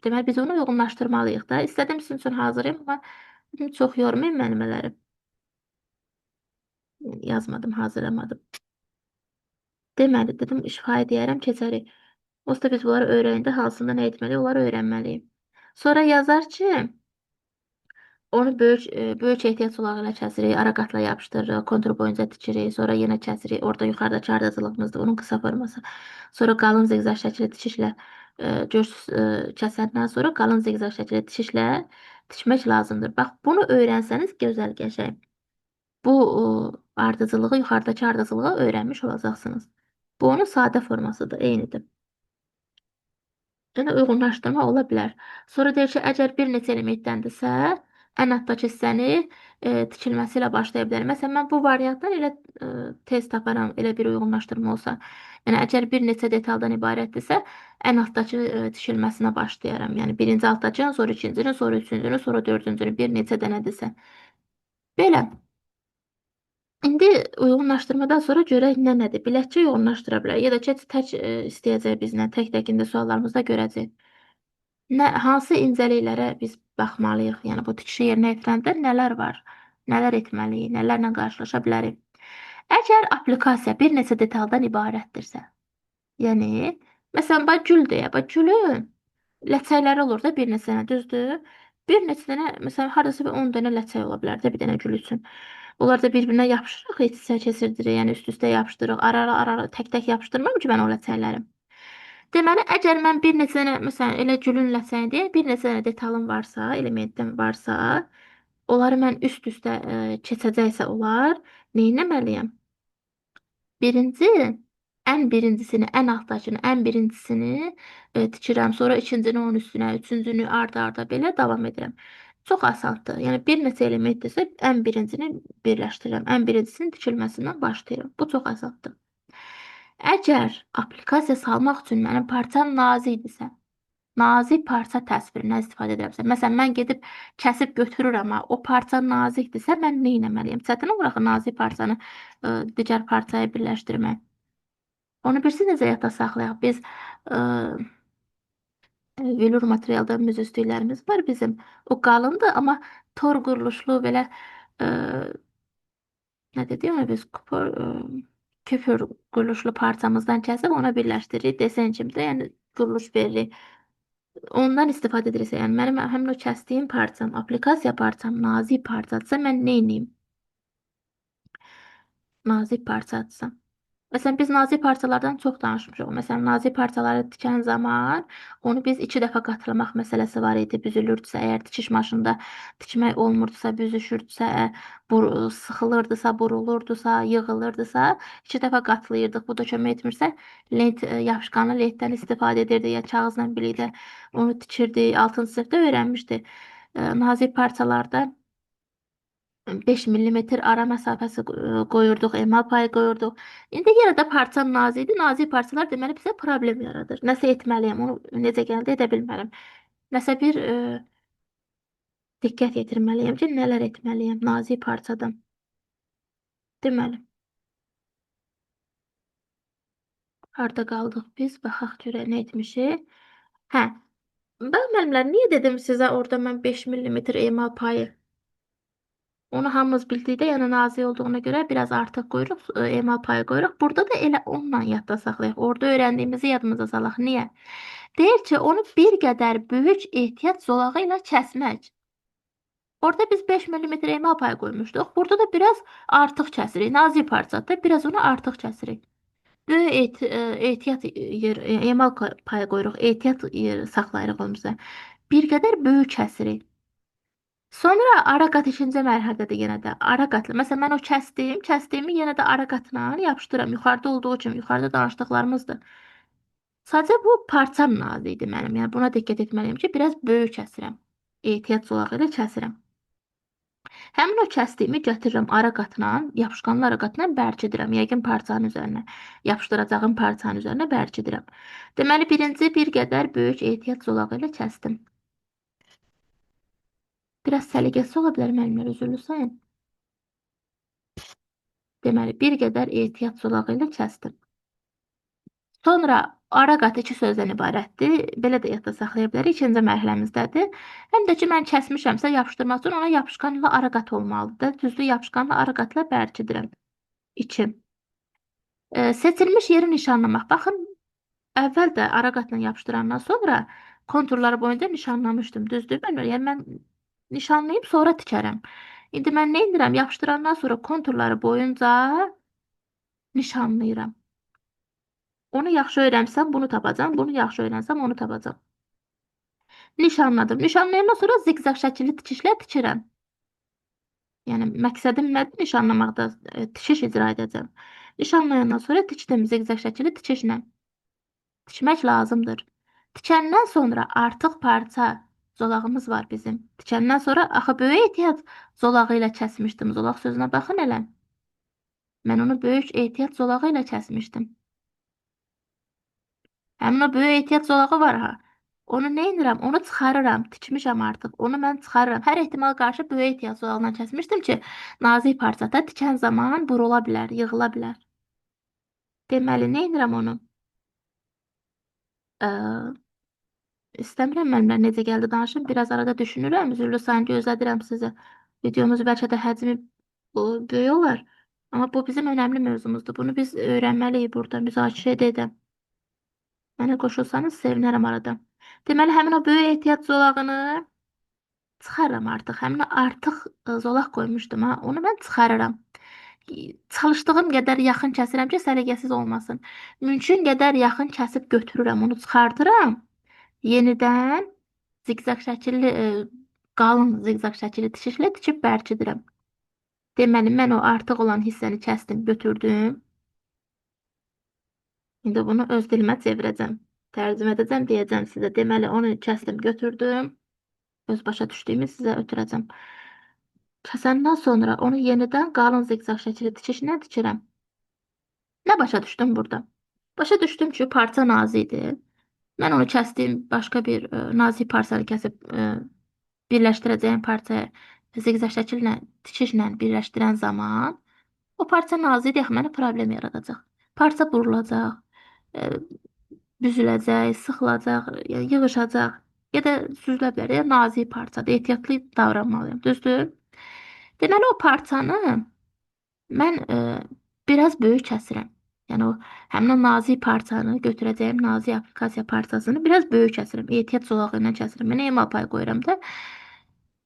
Deməli, biz onu uyğunlaşdırmalıyıq da. İstədim sizin üçün hazırlayım, amma çox yormayın müəllimələri. Yazmadım, hazırlamadım. Deməli, dedim, şifahi deyərəm, keçərik. Onsuz da biz bunları öyrəndə hansında nə etməliyik, onları öyrənməliyik. Sonra yazar ki, onu böyük ehtiyac olaraq ilə kəsirik, ara qatla yapışdırırıq, kontur boyunca tikirik, sonra yenə kəsirik. Orada yuxarıdakı ardıcılığımızdır, onun qısa forması. Sonra qalın ziqzaq şəkilli tikişlə, görürsünüz, kəsəndən sonra qalın ziqzaq şəkilli tikişlə tikmək lazımdır. Bax, bunu öyrənsəniz gözəl, qəşəng. Bu ardıcılığı, yuxarıdakı ardıcılığı öyrənmiş olacaqsınız. Bu onun sadə formasıdır, eynidir. Yəni uyğunlaşdırma ola bilər. Sonra deyir ki, əgər bir neçə elementdəndirsə, ən altdakı hissəni tikilməsi ilə başlaya bilər. Məsələn, mən bu variantdan elə tez taparam, elə bir uyğunlaşdırma olsa. Yəni, əgər bir neçə detaldan ibarətdirsə, ən altdakı tikilməsinə başlayaram. Yəni, birinci altdakını, sonra ikincini, sonra üçüncünü, sonra dördüncünü, bir neçə dənədirsə. Belə. İndi uyğunlaşdırmadan sonra görək nə nədir. Biləkçi uyğunlaşdıra bilər. Ya da ki, tək istəyəcək bizlə, tək-tək indi suallarımızda görəcək. Hansı incəliklərə biz baxmalıyıq? Yəni, bu tikişi yerinə yetirəndə nələr var? Nələr etməliyik? Nələrlə qarşılaşa bilərik? Əgər aplikasiya bir neçə detaldan ibarətdirsə, yəni, məsələn, bax, gül deyə, bax, gülün ləçəkləri olur da bir neçə dənə, düzdür? Bir neçə dənə, məsələn, hardasa bir 10 dənə ləçək ola bilər də bir dənə gül üçün. Onlar da bir-birinə yapışırıq, heç-heç keçirdirik, yəni üst-üstə yapışdırırıq, ara-ara, tək-tək yapışdırmam ki, mən o ləçəkləri. Deməli, əgər mən bir neçə dənə, məsələn, elə gülün ləçəyini deyək, bir neçə dənə detalım varsa, elementім varsa, onları mən üst-üstə keçəcəksə olar, nə etməliyəm? Birinci, ən birincisini, ən altdakını, ən birincisini tikirəm, sonra ikincini onun üstünə, üçüncünü arda-arda belə davam edirəm. Çox asandır. Yəni, bir neçə elementdirsə, ən birincini birləşdirirəm. Ən birincisinin tikilməsindən başlayıram. Bu çox asandır. Əgər aplikasiya salmaq üçün mənim parçam nazikdirsə, nazik parça təsvirindən istifadə edirəmsə, məsələn, mən gedib kəsib götürürəm, ha, o parça nazikdirsə, mən nə etməliyəm? Çətin olur axı nazik parçanı digər parçaya birləşdirmək. Onu bilirsiz necə yadda saxlayaq? Biz velur materialdan müzüstüklərimiz var bizim. O qalındır, amma tor quruluşlu belə, nə dedik ona biz, kupor, küpür quruluşlu parçamızdan kəsib ona birləşdiririk. Desen kimi də, yəni quruluş veririk. Ondan istifadə ediriksə, yəni mənim həmin o kəsdiyim parçam, aplikasiya parçam nazik parçadırsa, mən nə edeyim? Nazik parçadırsa. Məsələn, biz nazik parçalardan çox danışmışıq. Məsələn, nazik parçaları tikən zaman onu biz 2 dəfə qatlamaq məsələsi var idi. Büzülürdüsə, əgər tikiş maşında tikmək olmurdusa, büzüşürdüsə, sıxılırdısa, burulurdusa, yığılırdısa, 2 dəfə qatlayırdıq. Bu da kömək etmirsə, yapışqanlı lentdən istifadə edirdik ya kağızla birlikdə onu tikirdik. 6-cı sinifdə öyrənmişdik. Nazik parçalarda 5 millimetr ara məsafəsi qoyurduq, emal payı qoyurduq. İndi yenə də parçam nazikdir. Nazik parçalar deməli bizə problem yaradır. Nəsə etməliyəm, onu necə gəldi edə bilmərəm. Nəsə bir diqqət yetirməliyəm ki, nələr etməliyəm nazik parçadan. Deməli, harda qaldıq biz? Baxaq görək nə etmişik. Hə, bax müəllimlər, niyə dedim sizə orada mən 5 millimetr emal payı? Onu hamımız bildikdə, yəni nazik olduğuna görə biraz artıq qoyuruq, emal payı qoyuruq. Burada da elə onunla yadda saxlayaq. Orada öyrəndiyimizi yadımıza salaq. Niyə? Deyir ki, onu bir qədər böyük ehtiyat zolağı ilə kəsmək. Orada biz 5 millimetr emal payı qoymuşduq. Burada da biraz artıq kəsirik. Nazik parçada biraz onu artıq kəsirik. Böyük ehtiyat yer, emal payı qoyuruq. Ehtiyat yer saxlayırıq onumuza. Bir qədər böyük kəsirik. Sonra ara qat ikinci mərhələdə yenə də ara qatla. Məsələn, mən o kəsdiyimi yenə də ara qatla yapışdıram. Yuxarıda olduğu kimi, yuxarıda danışdıqlarımızdır. Sadəcə bu parçam nazik idi mənim. Yəni, buna diqqət etməliyəm ki, biraz böyük kəsirəm. Ehtiyat zolağı ilə kəsirəm. Həmin o kəsdiyimi gətirirəm ara qatla, yapışqanlı ara qatla bərkidirəm. Yəqin parçanın üzərinə, yapışdıracağım parçanın üzərinə bərkidirəm. Deməli, birinci bir qədər böyük ehtiyat zolağı ilə kəsdim. Biraz səliqəsiz ola bilər müəllimlər, üzürlü sayın. Deməli, bir qədər ehtiyat zolağı ilə kəsdim. Sonra ara qat 2 sözdən ibarətdir. Belə də yadda saxlaya bilərik. İkinci mərhələmizdədir. Həm də ki, mən kəsmişəmsə, yapışdırmaq üçün ona yapışqanla ara qat olmalıdır. Düzdür, yapışqanla ara qatla bərkidirəm. 2. Seçilmiş yeri nişanlamaq. Baxın, əvvəl də ara qatla yapışdırandan sonra konturları boyunca nişanlamışdım. Düzdür, mən, yəni mən nişanlayıb sonra tikərəm. İndi mən nə edirəm? Yapışdırandan sonra konturları boyunca nişanlayıram. Onu yaxşı öyrənsəm bunu tapacağam. Bunu yaxşı öyrənsəm onu tapacağam. Nişanladım. Nişanlayandan sonra ziqzaq şəkilli tikişlə tikirəm. Yəni, məqsədim nədir? Nişanlamaqda tikiş icra edəcəm. Nişanlayandan sonra tikdim ziqzaq şəkilli tikişlə. Tikmək lazımdır. Tikəndən sonra artıq parça zolağımız var bizim. Tikəndən sonra axı böyük ehtiyat zolağı ilə kəsmişdim. Zolaq sözünə baxın elə. Mən onu böyük ehtiyat zolağı ilə kəsmişdim. Həmin o böyük ehtiyat zolağı var ha. Onu nə edirəm? Onu çıxarıram. Tikmişəm artıq. Onu mən çıxarıram. Hər ehtimal qarşı böyük ehtiyat zolağından kəsmişdim ki, nazik parçada tikən zaman burula bilər, yığıla bilər. Deməli, nə edirəm onu? Ee, İstəmirəm müəllimlər necə gəldi danışım. Biraz arada düşünürəm. Üzürlü sayın gözlədirəm sizi. Videomuz bəlkə də həcmi böyük olar. Amma bu bizim önəmli mövzumuzdur. Bunu biz öyrənməliyik burada, müzakirə edə. Mənə qoşulsanız sevinərəm arada. Deməli, həmin o böyük ehtiyat zolağını çıxarıram artıq. Həmin o artıq zolaq qoymuşdum ha. Onu mən çıxarıram. Çalışdığım qədər yaxın kəsirəm ki, səliqəsiz olmasın. Mümkün qədər yaxın kəsib götürürəm, onu çıxardıram. Yenidən ziqzaq şəkilli, qalın ziqzaq şəkilli tikişlə tikib bərkidirəm. Deməli, mən o artıq olan hissəni kəsdim, götürdüm. İndi bunu öz dilimə çevirəcəm. Tərcümə edəcəm, deyəcəm sizə. Deməli, onu kəsdim, götürdüm. Öz başa düşdüyümü sizə ötürəcəm. Kəsəndən sonra onu yenidən qalın ziqzaq şəkilli tikişlə tikirəm. Nə başa düşdüm burada? Başa düşdüm ki, parça nazikdir. Mən onu kəsdiyim başqa bir nazik parçanı kəsib birləşdirəcəyim parçaya ziqzaq şəkillə, tikişlə birləşdirən zaman o parça nazikdir, axı mənə problem yaradacaq. Parça burulacaq, büzüləcək, sıxılacaq, yəni yığışacaq ya da süzülə bilər. Ya nazik parçadır, ehtiyatlı davranmalıyam, düzdür? Deməli, o parçanı mən biraz böyük kəsirəm. Yəni o həmin o nazik parçanı götürəcəyim nazik aplikasiya parçasını biraz böyük kəsirəm. Ehtiyat zolağı ilə kəsirəm. Mən emal payı qoyuram da.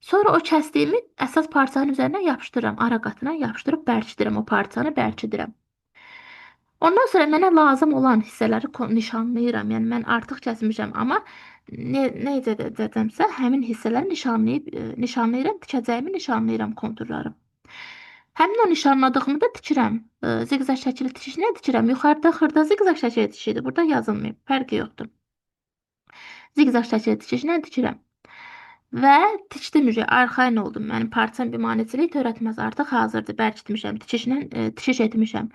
Sonra o kəsdiyimi əsas parçanın üzərinə yapışdırıram. Ara qatına yapışdırıb bərkidirəm. O parçanı bərkidirəm. Ondan sonra mənə lazım olan hissələri nişanlayıram. Yəni mən artıq kəsmişəm, amma necə edəcəmsə həmin hissələri nişanlayıram, tikəcəyimi nişanlayıram konturları. Həmin o nişanladığımı da tikirəm. Ziqzaq şəkilli tikişinə tikirəm. Yuxarıda xırda ziqzaq şəkilli tikişidir. Burada yazılmayıb. Fərqi yoxdur. Ziqzaq şəkilli tikişinə tikirəm. Və tikdim, arxayın oldum. Mənim parçam bir maneçilik törətməz. Artıq hazırdır. Bərkitmişəm. Tikişlə, tikiş etmişəm.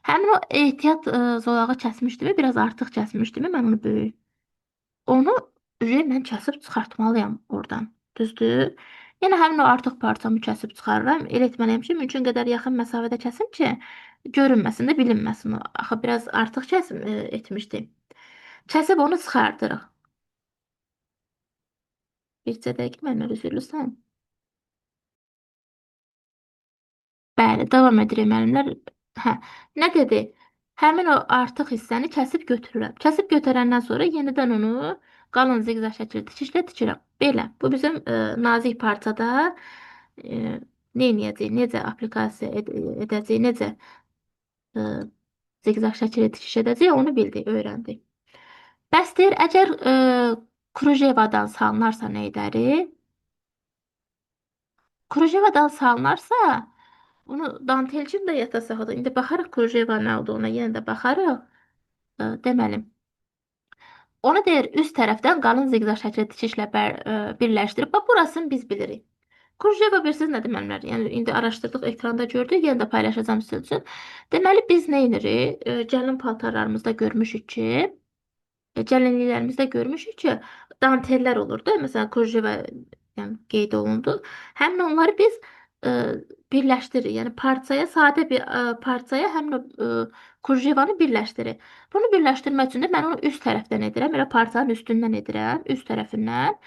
Həmin o ehtiyat zolağı kəsmişdim, biraz artıq kəsmişdim. Mən onu böyük. Onu mən kəsib çıxartmalıyam oradan. Düzdür? Yenə həmin o artıq parçamı kəsib çıxarıram. Elə etməliyəm ki, mümkün qədər yaxın məsafədə kəsim ki, görünməsin də, bilinməsin o. Axı biraz artıq kəsim etmişdim. Kəsib onu çıxardırıq. Bircə dəqiqə mənə üzürlüsən. Bəli, davam edirik müəllimlər. Hə, nə dedi? Həmin o artıq hissəni kəsib götürürəm. Kəsib götürəndən sonra yenidən onu qalın ziqzaq şəkilli tikişlə tikirəm. Belə, bu bizim nazik parçada nə eləyəcəyik, necə aplikasiya edəcəyik, necə ziqzaq şəkilli tikiş edəcəyik, onu bildik, öyrəndik. Bəs deyir, əgər krujevadan salınarsa nə edərik? Krujevadan salınarsa, bunu dantelçim də yadda saxladı. İndi baxarıq krujeva nə olduğuna, yenə də baxarıq. Deməli, onu deyir, üst tərəfdən qalın ziqzaq şəkilli tikişlə birləşdirib. Bax, burasını biz bilirik. Krujeva bilirsiniz nə deməlilər? Yəni, indi araşdırdıq, ekranda gördük, yenə də paylaşacağım sizin üçün. Deməli, biz nə edirik? Gəlin paltarlarımızda görmüşük ki, gəlinliklərimizdə görmüşük ki, dantellər olurdu. Məsələn, krujeva qeyd olundu. Həmin onları biz birləşdiririk. Yəni, parçaya, sadə bir parçaya həmin o krujevanı birləşdiririk. Bunu birləşdirmək üçün də mən onu üst tərəfdən edirəm. Elə parçanın üstündən edirəm, üst tərəfindən.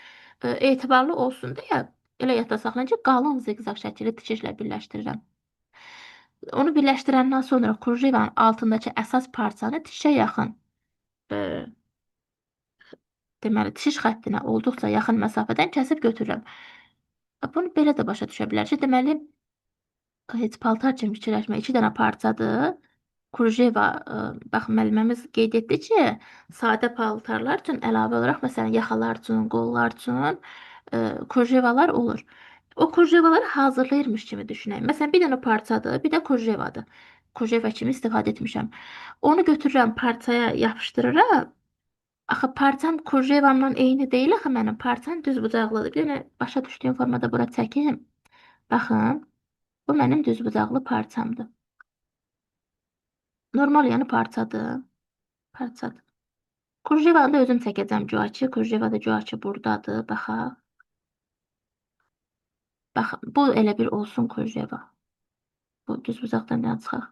Etibarlı olsun deyə elə yadda saxlayın ki, qalın ziqzaq şəkilli tikişlə birləşdirirəm. Onu birləşdirəndən sonra krujevanın altındakı əsas parçanı tikişə yaxın, deməli, tikiş xəttinə olduqca yaxın məsafədən kəsib götürürəm. Bunu belə də başa düşə bilər ki, deməli, heç paltar kimi fikirləşmə, 2 dənə parçadır. Krujeva, bax, müəlliməmiz qeyd etdi ki, sadə paltarlar üçün əlavə olaraq, məsələn, yaxalar üçün, qollar üçün krujevalar olur. O krujevaları hazırlayırmış kimi düşünək. Məsələn, bir dənə parçadır, bir də krujevadır. Kujeva kimi istifadə etmişəm. Onu götürürəm parçaya yapışdırıram. Axı parçam kurjevamla eyni deyil axı mənim. Parçam düz bucaqlıdır. Bir dənə başa düşdüyüm formada bura çəkim. Baxın, bu mənim düz bucaqlı parçamdır. Normal yəni parçadır. Parçadır. Kurjevanı da özüm çəkəcəm güya ki. Kurjeva da güya ki buradadır. Baxaq. Baxın, bu elə bir olsun kurjeva. Bu düz bucaqdan nə çıxaq?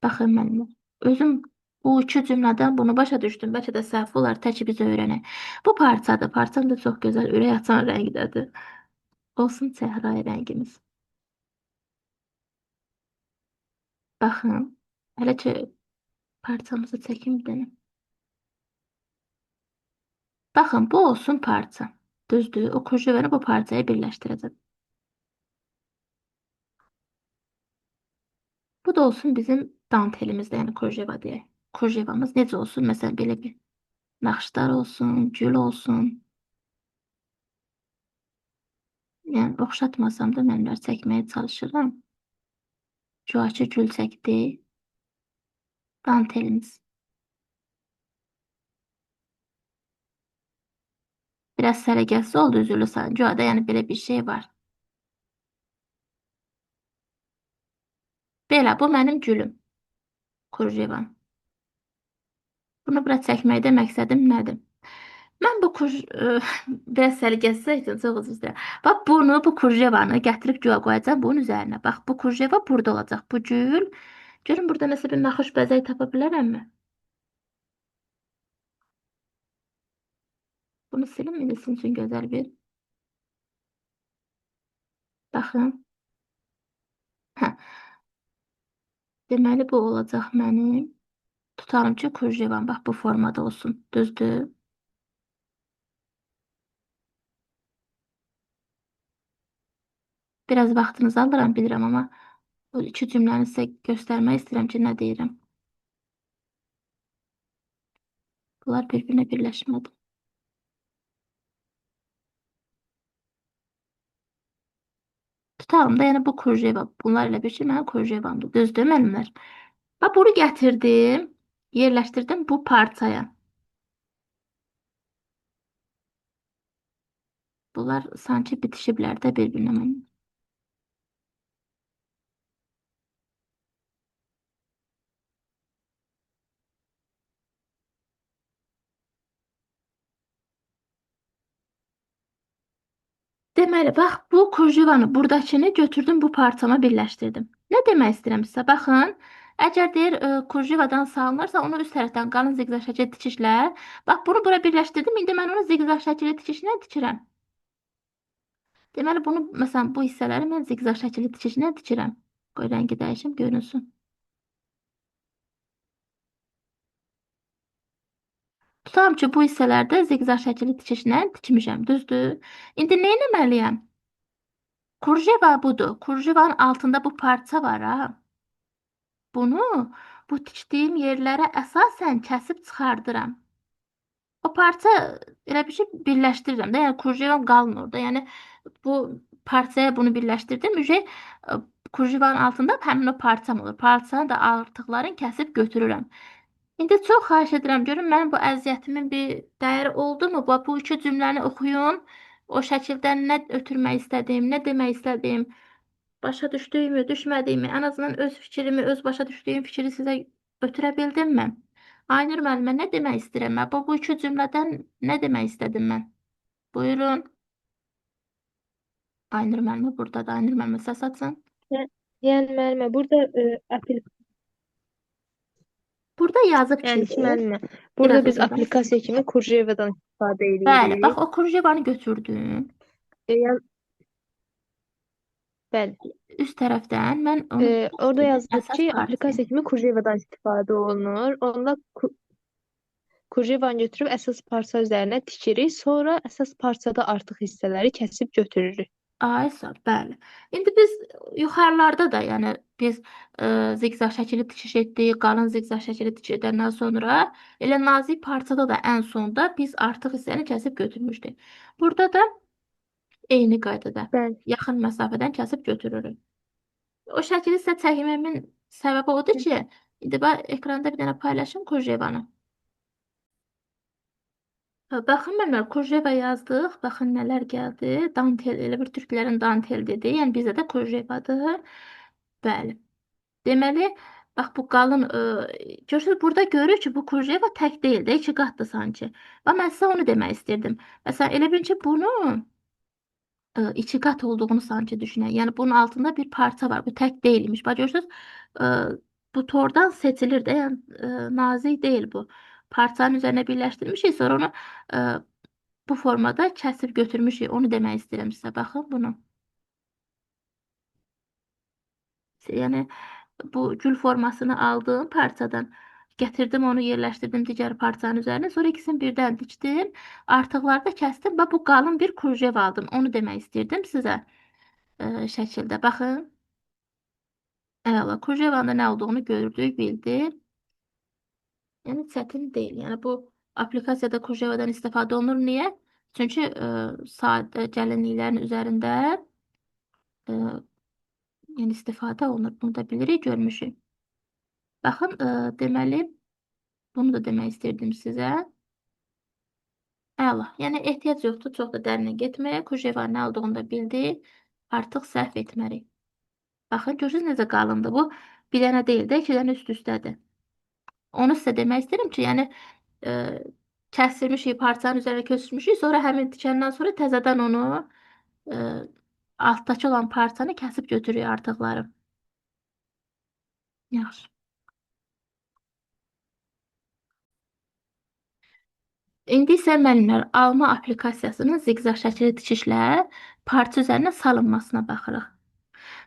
Baxın mənimlə. Özüm bu iki cümlədən bunu başa düşdüm. Bəlkə də səhv olar, tək biz öyrənək. Bu parçadır. Parçam da çox gözəl, ürək açan rəngdədir. Olsun çəhrayı rəngimiz. Baxın, hələ ki parçamızı çəkim bir dənə. Baxın, bu olsun parça. Düzdür, o kurjevanı bu parçaya birləşdirəcəm. Bu da olsun bizim dantelimizdə, yəni kurjeva deyək. Kurjevamız necə olsun? Məsələn, belə bir naxışlar olsun, gül olsun. Yəni, oxşatmasam da mənlər çəkməyə çalışıram. Güya gül çəkdi. Dantelimiz. Biraz səliqəsiz oldu, üzürlü sayın. Güya yəni belə bir şey var. Belə, bu mənim gülüm. Kurjevam. Bunu bura çəkməkdə məqsədim nədir? Mən bu biraz səliqəsiz çəkdim, çox üzr istəyirəm. Bax, bunu, bu kurjevanı gətirib güya qoyacağam bunun üzərinə. Bax, bu kurjeva burada olacaq. Bu gül. Görün, burada nəsə bir naxış bəzək tapa bilərəmmi? Bunu silim, indi sizin üçün gözəl bir. Baxın. Hə. Deməli, bu olacaq mənim. Tutalım ki, kurjevam, bax, bu formada olsun. Düzdür? Biraz vaxtınızı alıram, bilirəm, amma bu iki cümləni sizə göstərmək istəyirəm ki, nə deyirəm. Bunlar bir-birinə birləşmədi. Tutalım da, yəni bu kurjeva, bunlar elə bir şey mənim kurjevamdır. Düzdür, müəllimlər? Bax, bunu gətirdim, yerləşdirdim bu parçaya. Bunlar sanki bitişiblər də bir-birinə mənim. Deməli, bax, bu kurjevanı, buradakını götürdüm, bu parçama birləşdirdim. Nə demək istəyirəm sizə? Baxın, əgər deyir, kurjevadan salınırsa, onu üst tərəfdən qalın ziqzaq şəkildə tikişlə. Bax, bunu bura birləşdirdim. İndi mən onu ziqzaq şəkildə tikişlə tikirəm. Deməli, bunu, məsələn, bu hissələri mən ziqzaq şəkildə tikişlə tikirəm. Qoy, rəngi dəyişim, görünsün. Tutalım ki, bu hissələrdə ziqzaq şəkilli tikişlə tikmişəm, düzdür? İndi nə etməliyəm? Kurjeva budur. Kurjevanın altında bu parça var, ha. Bunu bu tikdiyim yerlərə əsasən kəsib çıxardıram. O parça elə bir şey birləşdirirəm də, yəni kurjevam qalmır orada. Yəni bu parçaya bunu birləşdirdim. Kurjevanın altında həmin o parçam olur. Parçanı da artıqların kəsib götürürəm. İndi çox xahiş edirəm, görün mənim bu əziyyətimin bir dəyəri oldu mu? Bax, bu iki cümləni oxuyun. O şəkildə nə ötürmək istədiyim, nə demək istədiyim, başa düşdüyümü, düşmədiyimi, ən azından öz fikrimi, öz başa düşdüyüm fikri sizə ötürə bildimmi? Aynur müəllimə nə demək istəyirəm mən? Bax, bu iki cümlədən nə demək istədim mən? Buyurun. Aynur müəllimə buradadır. Aynur müəllimə səs açın. Yəni müəllimə, burada Burada yazıb ki, yəni ki, müəllimə, burada biraz biz uzadım. applikasiya kimi Kurjevadan istifadə Bəli, bax edirik. o Kurjevanı götürdüm. Yəni bəli. Üst tərəfdən mən onu Orada birləşdirdim yazılıb əsas ki, parçaya. applikasiya kimi Kurjevadan istifadə olunur. Onda Kurjevanı götürüb əsas parça üzərinə tikirik. Sonra əsas parçada artıq hissələri kəsib götürürük. Ay, sağ ol, bəli. İndi biz yuxarılarda da, yəni biz ziqzaq şəkili tikiş etdik, qalın ziqzaq şəkili tikiş edəndən sonra elə nazik parçada da ən sonda biz artıq hissəni kəsib götürmüşdük. Burada da eyni qaydada Bəli. yaxın məsafədən kəsib götürürük. O şəkili sizə çəkməmin səbəbi odur ki, indi bax ekranda bir dənə paylaşım Kurjevanı. Baxın mənlər Kurjeva yazdıq. Baxın nələr gəldi. Dantel elə bir türklərin dantel dedi. Yəni bizdə də Kurjevadır. Bəli. Deməli, bax bu qalın görürsünüz burada görür ki, bu Kurjeva tək deyil də, iki qatdır sanki. Bax mən sizə onu demək istirdim. Məsələn, elə bil ki, bunu iki qat olduğunu sanki düşünən. Yəni bunun altında bir parça var. Bu tək deyilmiş. Bax görürsünüz, e, bu tordan seçilir də, yəni nazik deyil bu. Parçanın üzərinə birləşdirmişik, sonra onu bu formada kəsib götürmüşük. Onu demək istəyirəm sizə. Baxın bunu. Yəni bu gül formasını aldığım parçadan gətirdim onu yerləşdirdim digər parçanın üzərinə. Sonra ikisini birdən dikdim. Artıqları da kəsdim. Bax bu qalın bir kurjev aldım. Onu demək istəyirdim sizə şəkildə. Baxın. Əla, kurjevanın da nə olduğunu gördük, bildik. Yəni çətin deyil. Yəni bu aplikasiyada kurjevadan istifadə olunur. Niyə? Çünki sadə gəlinliklərin üzərində e, yəni istifadə olunur. Bunu da bilirik, görmüşük. Baxın, deməli, bunu da demək istirdim sizə. Əla. Yəni ehtiyac yoxdur çox da dərinə getməyə. Kurjevanın nə olduğunu da bildik. Artıq səhv etmərik. Baxın, görürsünüz necə qalındır bu. Bir dənə deyil də, iki dənə üst üstədir. Onu sizə demək istəyirəm ki, yəni e, kəsdirmişik, parçanın üzərinə köçürmüşük. Sonra həmin tikəndən sonra təzədən onu e, altdakı olan parçanı kəsib götürüyor artıqları. Yaxşı. İndi isə müəllimlər alma aplikasiyasının ziqzaq şəkli tikişlə parça üzərinə salınmasına baxırıq.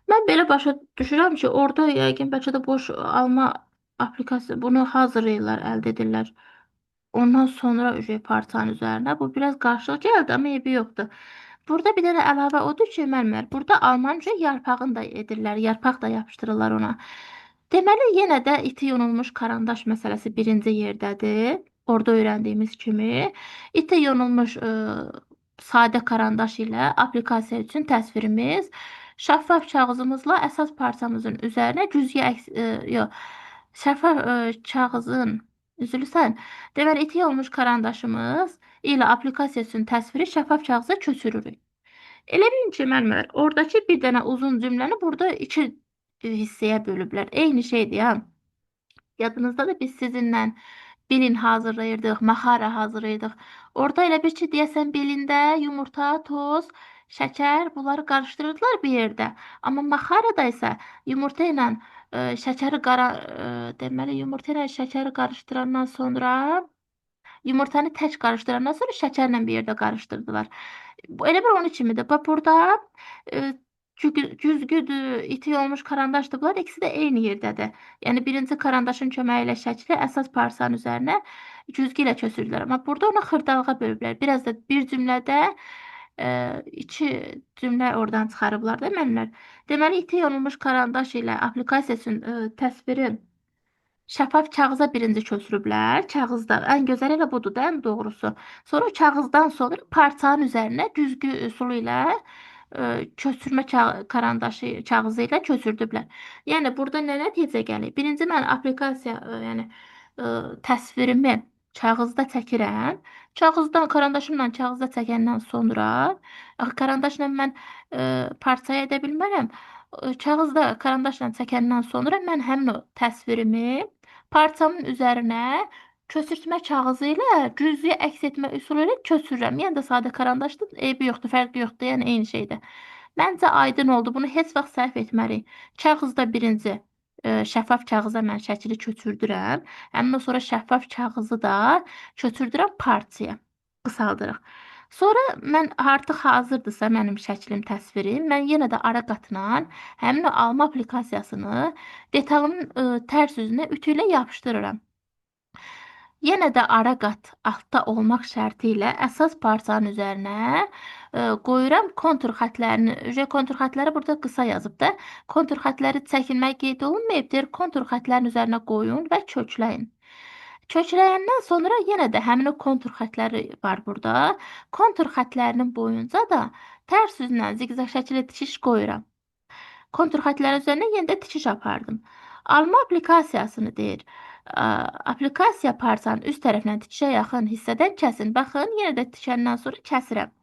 Mən belə başa düşürəm ki, orada yəqin bəlkə də boş alma aplikasiya bunu hazırlayırlar, əldə edirlər. Ondan sonra ücret parçanın üzərinə. Bu biraz qarışıq gəldi, amma eybi yoxdur. Burada bir dənə əlavə odur ki, müəllimlər, burada almanın üçün yarpağını da edirlər, yarpaq da yapışdırırlar ona. Deməli, yenə də iti yonulmuş karandaş məsələsi birinci yerdədir. Orada öyrəndiyimiz kimi iti yonulmuş sadə karandaş ilə aplikasiya üçün təsvirimiz şəffaf kağızımızla əsas parçamızın üzərinə cüzgü əks, yox, şəffaf kağızın üzülürsən. Deməli, iti yonulmuş karandaşımız ilə aplikasiya üçün təsviri şəffaf kağıza köçürürük. Elə bilin ki, müəllimlər, oradakı bir dənə uzun cümləni burada iki hissəyə bölüblər. Eyni şeydir ya. Yadınızda da biz sizinlə bilin hazırlayırdıq, maxara hazırlayırdıq. Orada elə bir ki, deyəsən bilində yumurta, toz, şəkər bunları qarışdırırdılar bir yerdə. Amma maxarada isə yumurta ilə şəkəri qara deməli yumurta ilə şəkəri qarışdırandan sonra yumurtanı tək qarışdırandan sonra şəkərlə bir yerdə qarışdırdılar. Bu elə bir onun kimidir. Bax burada güzgüdür, iti olmuş karandaşdır. Bunlar ikisi də eyni yerdədir. Yəni birinci karandaşın köməyi ilə şəkli əsas parçanın üzərinə güzgü ilə köçürdülər. Amma burada onu xırdalığa bölüblər. Biraz da bir cümlədə iki cümlə oradan çıxarıblar da müəllimlər. Deməli, iti yonulmuş karandaş ilə aplikasiya üçün təsviri şəffaf kağıza birinci köçürüblər. Kağızda ən gözəli elə budur da, ən doğrusu. Sonra kağızdan sonra parçanın üzərinə güzgü üsulu ilə köçürmə karandaşı kağızı ilə köçürdüblər. Yəni burada nə nəticə gəlir? Birinci mən aplikasiya, yəni təsvirimi kağızda çəkirəm. Kağızdan karandaşımla kağızda çəkəndən sonra axı karandaşla mən parçaya edə bilmərəm. Kağızda karandaşla çəkəndən sonra mən həmin o təsvirimi parçamın üzərinə köçürtmə kağızı ilə cüzi əks etmə üsulu ilə köçürürəm. Yəni də sadə karandaşdır, eybi yoxdur, fərqi yoxdur, yəni eyni şeydir. Məncə aydın oldu. Bunu heç vaxt səhv etmərik. Kağızda birinci şəffaf kağıza mən şəkili köçürdürəm. Həmin o sonra şəffaf kağızı da köçürdürəm parçaya. Qısaldırıq. Sonra mən artıq hazırdırsa mənim şəklim, təsvirim, mən yenə də ara qatla həmin o alma aplikasiyasını detalımın tərs üzünə ütü ilə yapışdırıram. Yenə də ara qat altda olmaq şərti ilə əsas parçanın üzərinə qoyuram kontur xətlərini. Ücret kontur xətləri burada qısa yazıb da. Kontur xətləri çəkilmək qeyd olunmayıb. Deyir, kontur xətlərin üzərinə qoyun və kökləyin. Kökləyəndən sonra yenə də həmin o kontur xətləri var burada. Kontur xətlərinin boyunca da tərs üzlə ziqzaq şəkli tikiş qoyuram. Kontur xətləri üzərinə yenə də tikiş apardım. Alma aplikasiyasını deyir. Aplikasiya parçanın üst tərəfindən tikişə yaxın hissədən kəsin. Baxın, yenə də tikəndən sonra kəsirəm.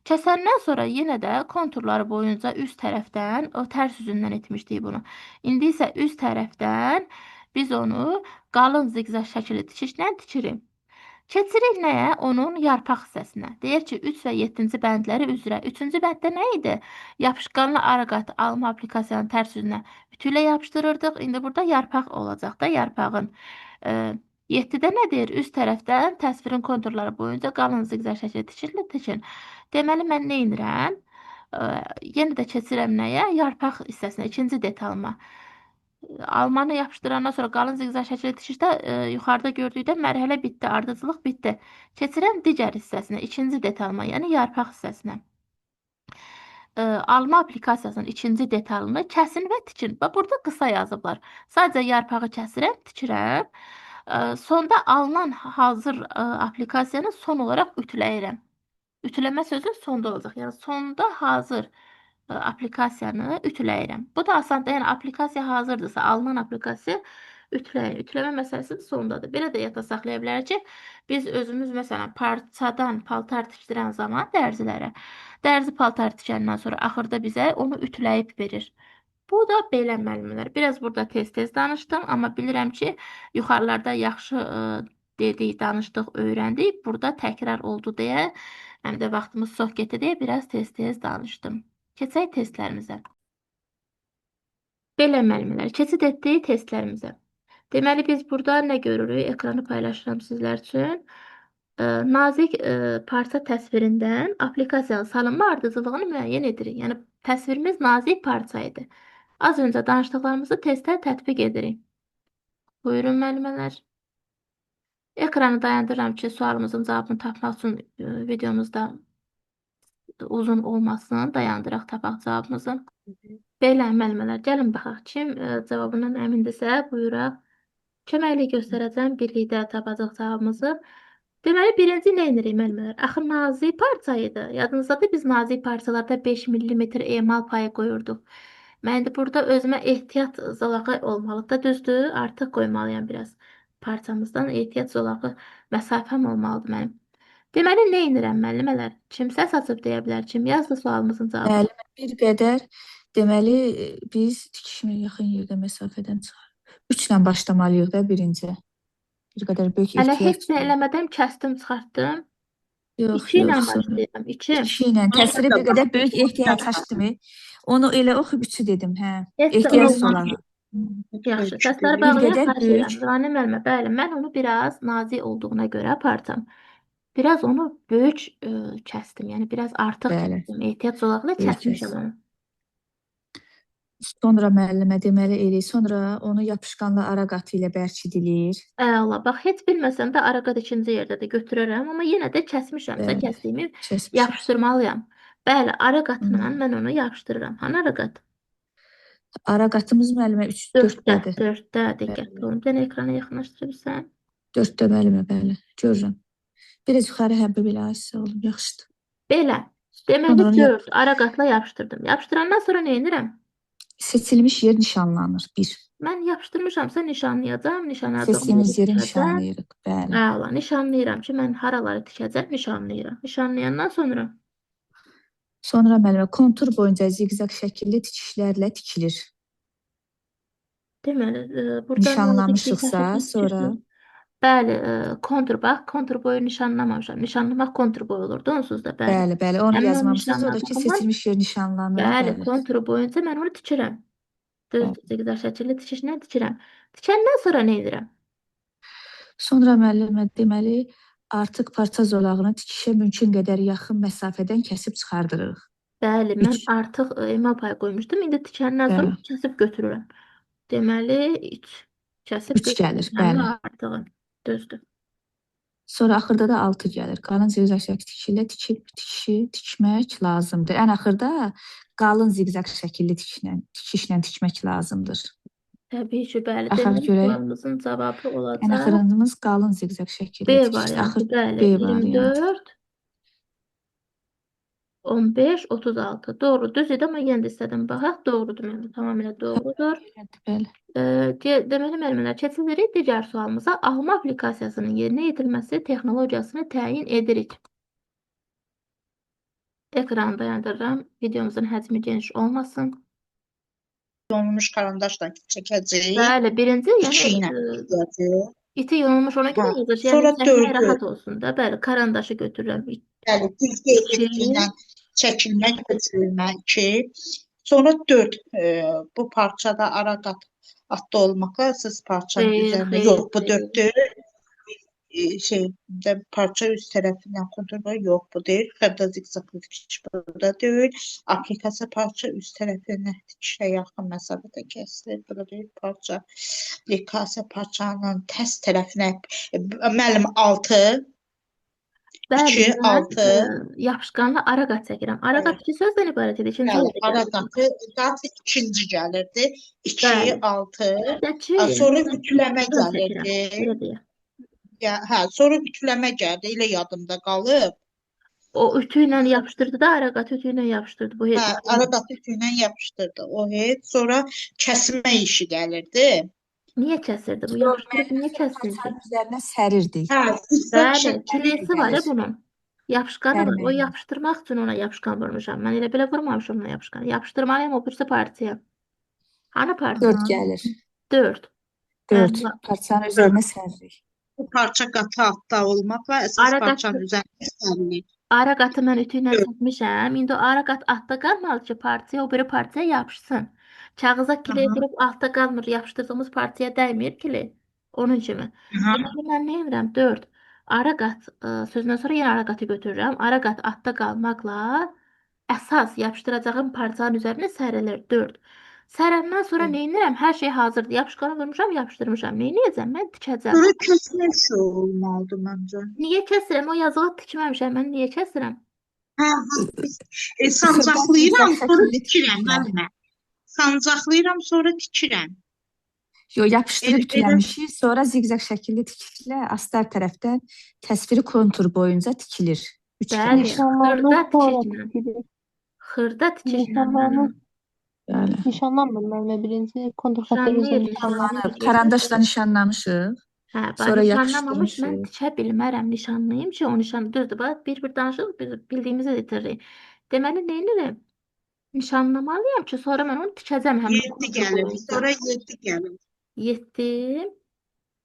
Kəsəndən sonra yenə də konturları boyunca üst tərəfdən, o tərs üzündən etmişdik bunu. İndi isə üst tərəfdən biz onu qalın ziqzaq şəkilli tikişlə tikirik. Keçirik nəyə? Onun yarpaq hissəsinə. Deyir ki, 3 və 7-ci bəndləri üzrə. 3-cü bənddə nə idi? Yapışqanlı araqat alma aplikasiyanın tərs üzünə ütü ilə yapışdırırdıq. İndi burada yarpaq olacaq da, yarpağın. 7-də nə deyir? Üst tərəfdən təsvirin konturları boyunca qalın ziqzaq şəkildə tikirlə tikin. Deməli, mən nə edirəm? Yenə də keçirəm nəyə? Yarpaq hissəsinə, ikinci detalıma. Almanı yapışdırandan sonra qalın ziqzaq şəkildə tikişdə yuxarıda gördükdə mərhələ bitdi, ardıcıllıq bitdi. Keçirəm digər hissəsinə, ikinci detalıma, yəni yarpaq hissəsinə. Alma aplikasiyasının ikinci detalını kəsin və tikin. Bax, burada qısa yazıblar. Sadəcə yarpağı kəsirəm, tikirəm. Sonda alınan hazır aplikasiyanı son olaraq ütüləyirəm. Ütüləmə sözü sonda olacaq. Yəni sonda hazır aplikasiyanı ütüləyirəm. Bu da asandır. Yəni aplikasiya hazırdırsa, alınan aplikasiya ütüləyin. Ütüləmə məsələsi də sondadır. Belə də yadda saxlaya bilərik ki, biz özümüz məsələn parçadan paltar tikdirən zaman dərzilərə, dərzi paltar tikəndən sonra axırda bizə onu ütüləyib verir. Bu da belə müəllimlər. Biraz burada tez-tez danışdım, amma bilirəm ki, yuxarılarda yaxşı dedik, danışdıq, öyrəndik. Burada təkrar oldu deyə, həm də vaxtımız çox getdi deyə biraz tez-tez danışdım. Keçək testlərimizə. Belə müəllimlər, keçid etdik testlərimizə. Deməli, biz burada nə görürük? Ekranı paylaşıram sizlər üçün. Nazik parça təsvirindən aplikasiyanın salınma ardıcıllığını müəyyən edirik. Yəni, təsvirimiz nazik parça idi. Az öncə danışdıqlarımızı testə tətbiq edirik. Buyurun, müəllimələr. Ekranı dayandırıram ki, sualımızın cavabını tapmaq üçün videomuzda uzun olmasın. Dayandıraq, tapaq cavabımızı. Belə, müəllimələr, gəlin baxaq. Kim cavabından əmindirsə, buyuraq. Köməklik göstərəcəm, birlikdə tapacaq cavabımızı. Deməli, birinci nə edirik, müəllimələr? Axı, nazik parça idi. Yadınızdadır, biz nazik parçalarda 5 millimetr emal payı qoyurduq. Mən indi burada özümə ehtiyat zolağı olmalıdır da, düzdür, artıq qoymalıyam biraz. Parçamızdan ehtiyat zolağı məsafəm olmalıdır mənim. Deməli, nə edirəm, müəllimələr? Kim səs açıb deyə bilər, kim yazdı sualımızın cavabını? Müəllimə, bir qədər, deməli, biz tikişinə yaxın yerdə məsafədən çıxarıq. 3 ilə başlamalıyıq da birinci. Bir qədər böyük Hələ ehtiyat. heç nə eləmədən kəsdim, çıxartdım. Yox, 2 ilə yox, sonra. başlayıram, 2. 2 ilə. Təsviri bir qədər böyük ehtiyat açdım. Onu elə oxuyub 3-ü dedim, hə. Heç də Ehtiyat olmaz. zolağı. Yaxşı, səsləri Bir bağlayaq, qədər xahiş edirəm. böyük. Nuranə müəllimə, bəli, mən onu biraz nazik olduğuna görə parçam. Biraz onu böyük kəsdim, yəni biraz artıq Bəli. kəsdim. Ehtiyat zolaqla Böyük kəsmişəm kəsdim. onu. Sonra müəllimə deməli eləyir. Sonra onu yapışqanla ara qatı ilə bərkidilir. Əla, bax, heç bilməsəm də ara qat ikinci yerdə də götürərəm, amma yenə də kəsmişəmsə, Bəli, kəsdiyimi kəsmişəm. yapışdırmalıyam. Bəli, ara qatla Hmm. mən onu yapışdırıram. Hanı ara qat? Ara qatımız müəllimə 3, 4-də, 4-dədir. 4-də, diqqətli Bəli. olun. Bir dənə ekrana yaxınlaşdıra bilsən. 4-də müəllimə, bəli, görürəm. Biraz yuxarı hə, belə ay, sağ olun, yaxşıdır. Belə. Deməli, Sonra onu yap- 4 ara qatla yapışdırdım. Yapışdırandan sonra nə edirəm? Seçilmiş yer nişanlanır. 1. Mən yapışdırmışamsa nişanlayacağam, nişanladığım Seçdiyimiz yeri yeri tikəcəm. nişanlayırıq. Bəli. Əla, nişanlayıram ki, mən haraları tikəcəm, nişanlayıram. Nişanlayandan sonra Sonra müəllimə kontur boyunca ziqzaq şəkilli tikişlərlə tikilir. Deməli, burada Nişanlamışıqsa, nazik bir sonra tikişlər. Bəli, kontur bax, kontur boyu nişanlamamışam. Nişanlamaq kontur boyu olurdu onsuz da, bəli. Bəli, bəli, onu Həmin o yazmamışsınız. Oradakı nişanladığımdan seçilmiş yer nişanlanır, Bəli, bəli. kontur boyunca mən onu tikirəm. Düzdür, Bəli. ziqzaq şəkilli tikişlə tikirəm. Tikəndən sonra nə edirəm? Sonra müəllimə deməli, artıq parça zolağını tikişə mümkün qədər yaxın məsafədən kəsib çıxardırıq. Bəli, mən 3. artıq emal payı qoymuşdum. İndi tikəndən sonra Bəli. kəsib götürürəm. Deməli, 3. Kəsib 3 gəlir, götürürəm bəli. artığı. Düzdür. Sonra axırda da 6 gəlir. Qalın ziqzaq şəkilli tikişlə tikib tikişi tikmək lazımdır. Ən axırda qalın ziqzaq şəkilli tikişlə tikmək lazımdır. Təbii ki, bəli. Baxaq Deməli, görək. sualımızın cavabı Ən olacaq. axırıncımız qalın ziqzaq şəkilli B tikişdir. variantı, Axır bəli. B variantı. 24. 15, 36. Doğru, düz idi, amma yenə də istədim baxaq. Doğrudur mənim, tamamilə doğrudur. Bəli. Deməli, müəllimlər, keçirik digər sualımıza. Alma aplikasiyasının yerinə yetirilməsi texnologiyasını təyin edirik. Ekranı dayandırıram. Videomuzun həcmi geniş olmasın. Yonulmuş karandaşla çəkəcəyik. Bəli, birinci, İki yəni ilə işləyəcəyik. iti yonulmuş ona görə Hə. yazır. Yəni Sonra çəkmək dördü. rahat olsun da. Bəli, karandaşı götürürəm. Bəli, düzgün İki. ilə çəkilmə, köçürülmə 2. Sonra 4. Bu parçada ara qat atda olmaqla əsas parçanın Xeyr, üzərində. xeyr, Yox, bu xeyr. 4-dür. Şeydə parça üst tərəfindən kontur yox, bu deyil. Xırda zikzaklı tikiş burada deyil. Aplikasiya parça üst tərəfindən tikişə yaxın məsafədə kəsilir. Bu da deyil. Parça aplikasiya parçanın tərs tərəfinə müəllim 6 Bəli, 2 mən 6 yapışqanla ara qat çəkirəm. Ara qat iki sözdən ibarət edir. İkinci Bəli, orada ara gəlirdi. qatı, qat ikinci gəlirdi. 2 Bəli. 6 Dəçi, sonra ütüləmə yapışqan çəkirəm. gəlirdi. Belə deyək. Ya, hə, sonra ütüləmə gəldi. Elə yadımda qalıb. O ütü ilə yapışdırdı da, ara qatı ütü ilə yapışdırdı. Bu heç. Hə, ara qatı ütü ilə yapışdırdı. O heç. Sonra kəsmə işi gəlirdi. Niyə kəsirdi bu? Yox, Yapışdırıb niyə müəllim, kəssin ki? parçanın üzərinə sərirdik. Hə, zikzak Bəli, şəkli kilesi var ya gəlir. bunun. Yapışqanı var. O Sərməklə. yapışdırmaq üçün ona yapışqan vurmuşam. Mən elə belə vurmamışam ona yapışqanı. Yapışdırmalıyam o birisi partiya. Hanı parça? 4 gəlir. 4. 4. Parçanın üzərinə səririk. Bu parça qatı altda olmaqla əsas Ara qatı parçanın üzərinə sərilir. Ara qatı mən ütü ilə Dörd. çəkmişəm. İndi o ara qat altda qalmalı ki, partiya o biri partiya yapışsın. Kağıza kley Aha. vurub altda qalmır. Yapışdırdığımız partiya dəymir kley. Onun kimi. Aha. Deməli mən nə edirəm? 4. Ara qat sözündən sonra yenə ara qatı götürürəm. Ara qat altda qalmaqla əsas yapışdıracağım parçanın üzərinə sərilir. 4. Sərəndən sonra Evet. nə edirəm? Hər şey hazırdır. Yapışqanı vurmuşam, yapışdırmışam. Nə edəcəm? Mən tikəcəm. Sonra kəsmə işi olmalıdır məncə. Niyə kəsirəm? O yazığı tikməmişəm. Mən niyə kəsirəm? Hə, hə. Xırda Sancaqlayıram, zikzak sonra şəkilli tikirəm tikişlə. müəllimə. Sancaqlayıram, sonra tikirəm. Yo, yapışdırıb Elə ütüləmişik. Sonra ziqzaq şəkilli tikişlə astar tərəfdən təsviri kontur boyunca tikilir. Üç Bəli. kənar. Nişanlandan Xırda sonra tikişlə. tikilir. Xırda tikişlə Nişanlanır. mənim. Bəli. Nişanlanmır müəllimə birinci kontur xətləri üzərində Nişanlayır, nişanlanır. nişanlanır. Karandaşla nişanlamışıq. Hə, bax, Sonra nişanlamamış mən yapışdırmışıq. tikə bilmərəm. Nişanlıyım ki, o nişan düzdür. Bax, bir-bir danışırıq, biz bildiyimizi də itiririk. Deməli, nə edirəm? Nişanlamalıyam ki, sonra mən onu tikəcəm həmin 7 kontur gəlir. boyunca. Sonra 7 gəlir. 7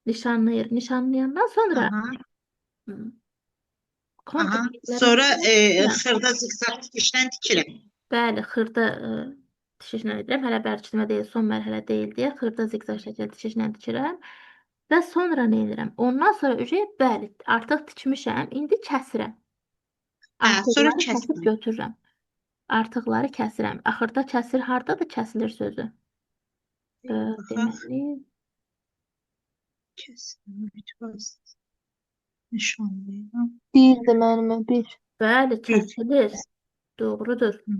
nişanlayır. Nişanlayandan sonra Aha, kontur aha. şəkilləri Sonra tikirəm. xırda zikzak tikişlə tikirəm. Bəli, xırda tikişlə edirəm. Hələ bərkitmə deyil, son mərhələ deyil deyə xırda zikzak şəkildə tikişlə tikirəm. Və sonra nə edirəm? Ondan sonra ücə, bəli, artıq tikmişəm. İndi kəsirəm. Hə, sonra Artıqları kəsib kəsmə. götürürəm. Artıqları kəsirəm. Axırda kəsir hardadır kəsilir sözü? Baxaq. Deməli, Kəsmə vasitəsi nişanlayıram. Birdir müəllimə, bir. Bəli, Bir. kəsilir. Doğrudur. Hı.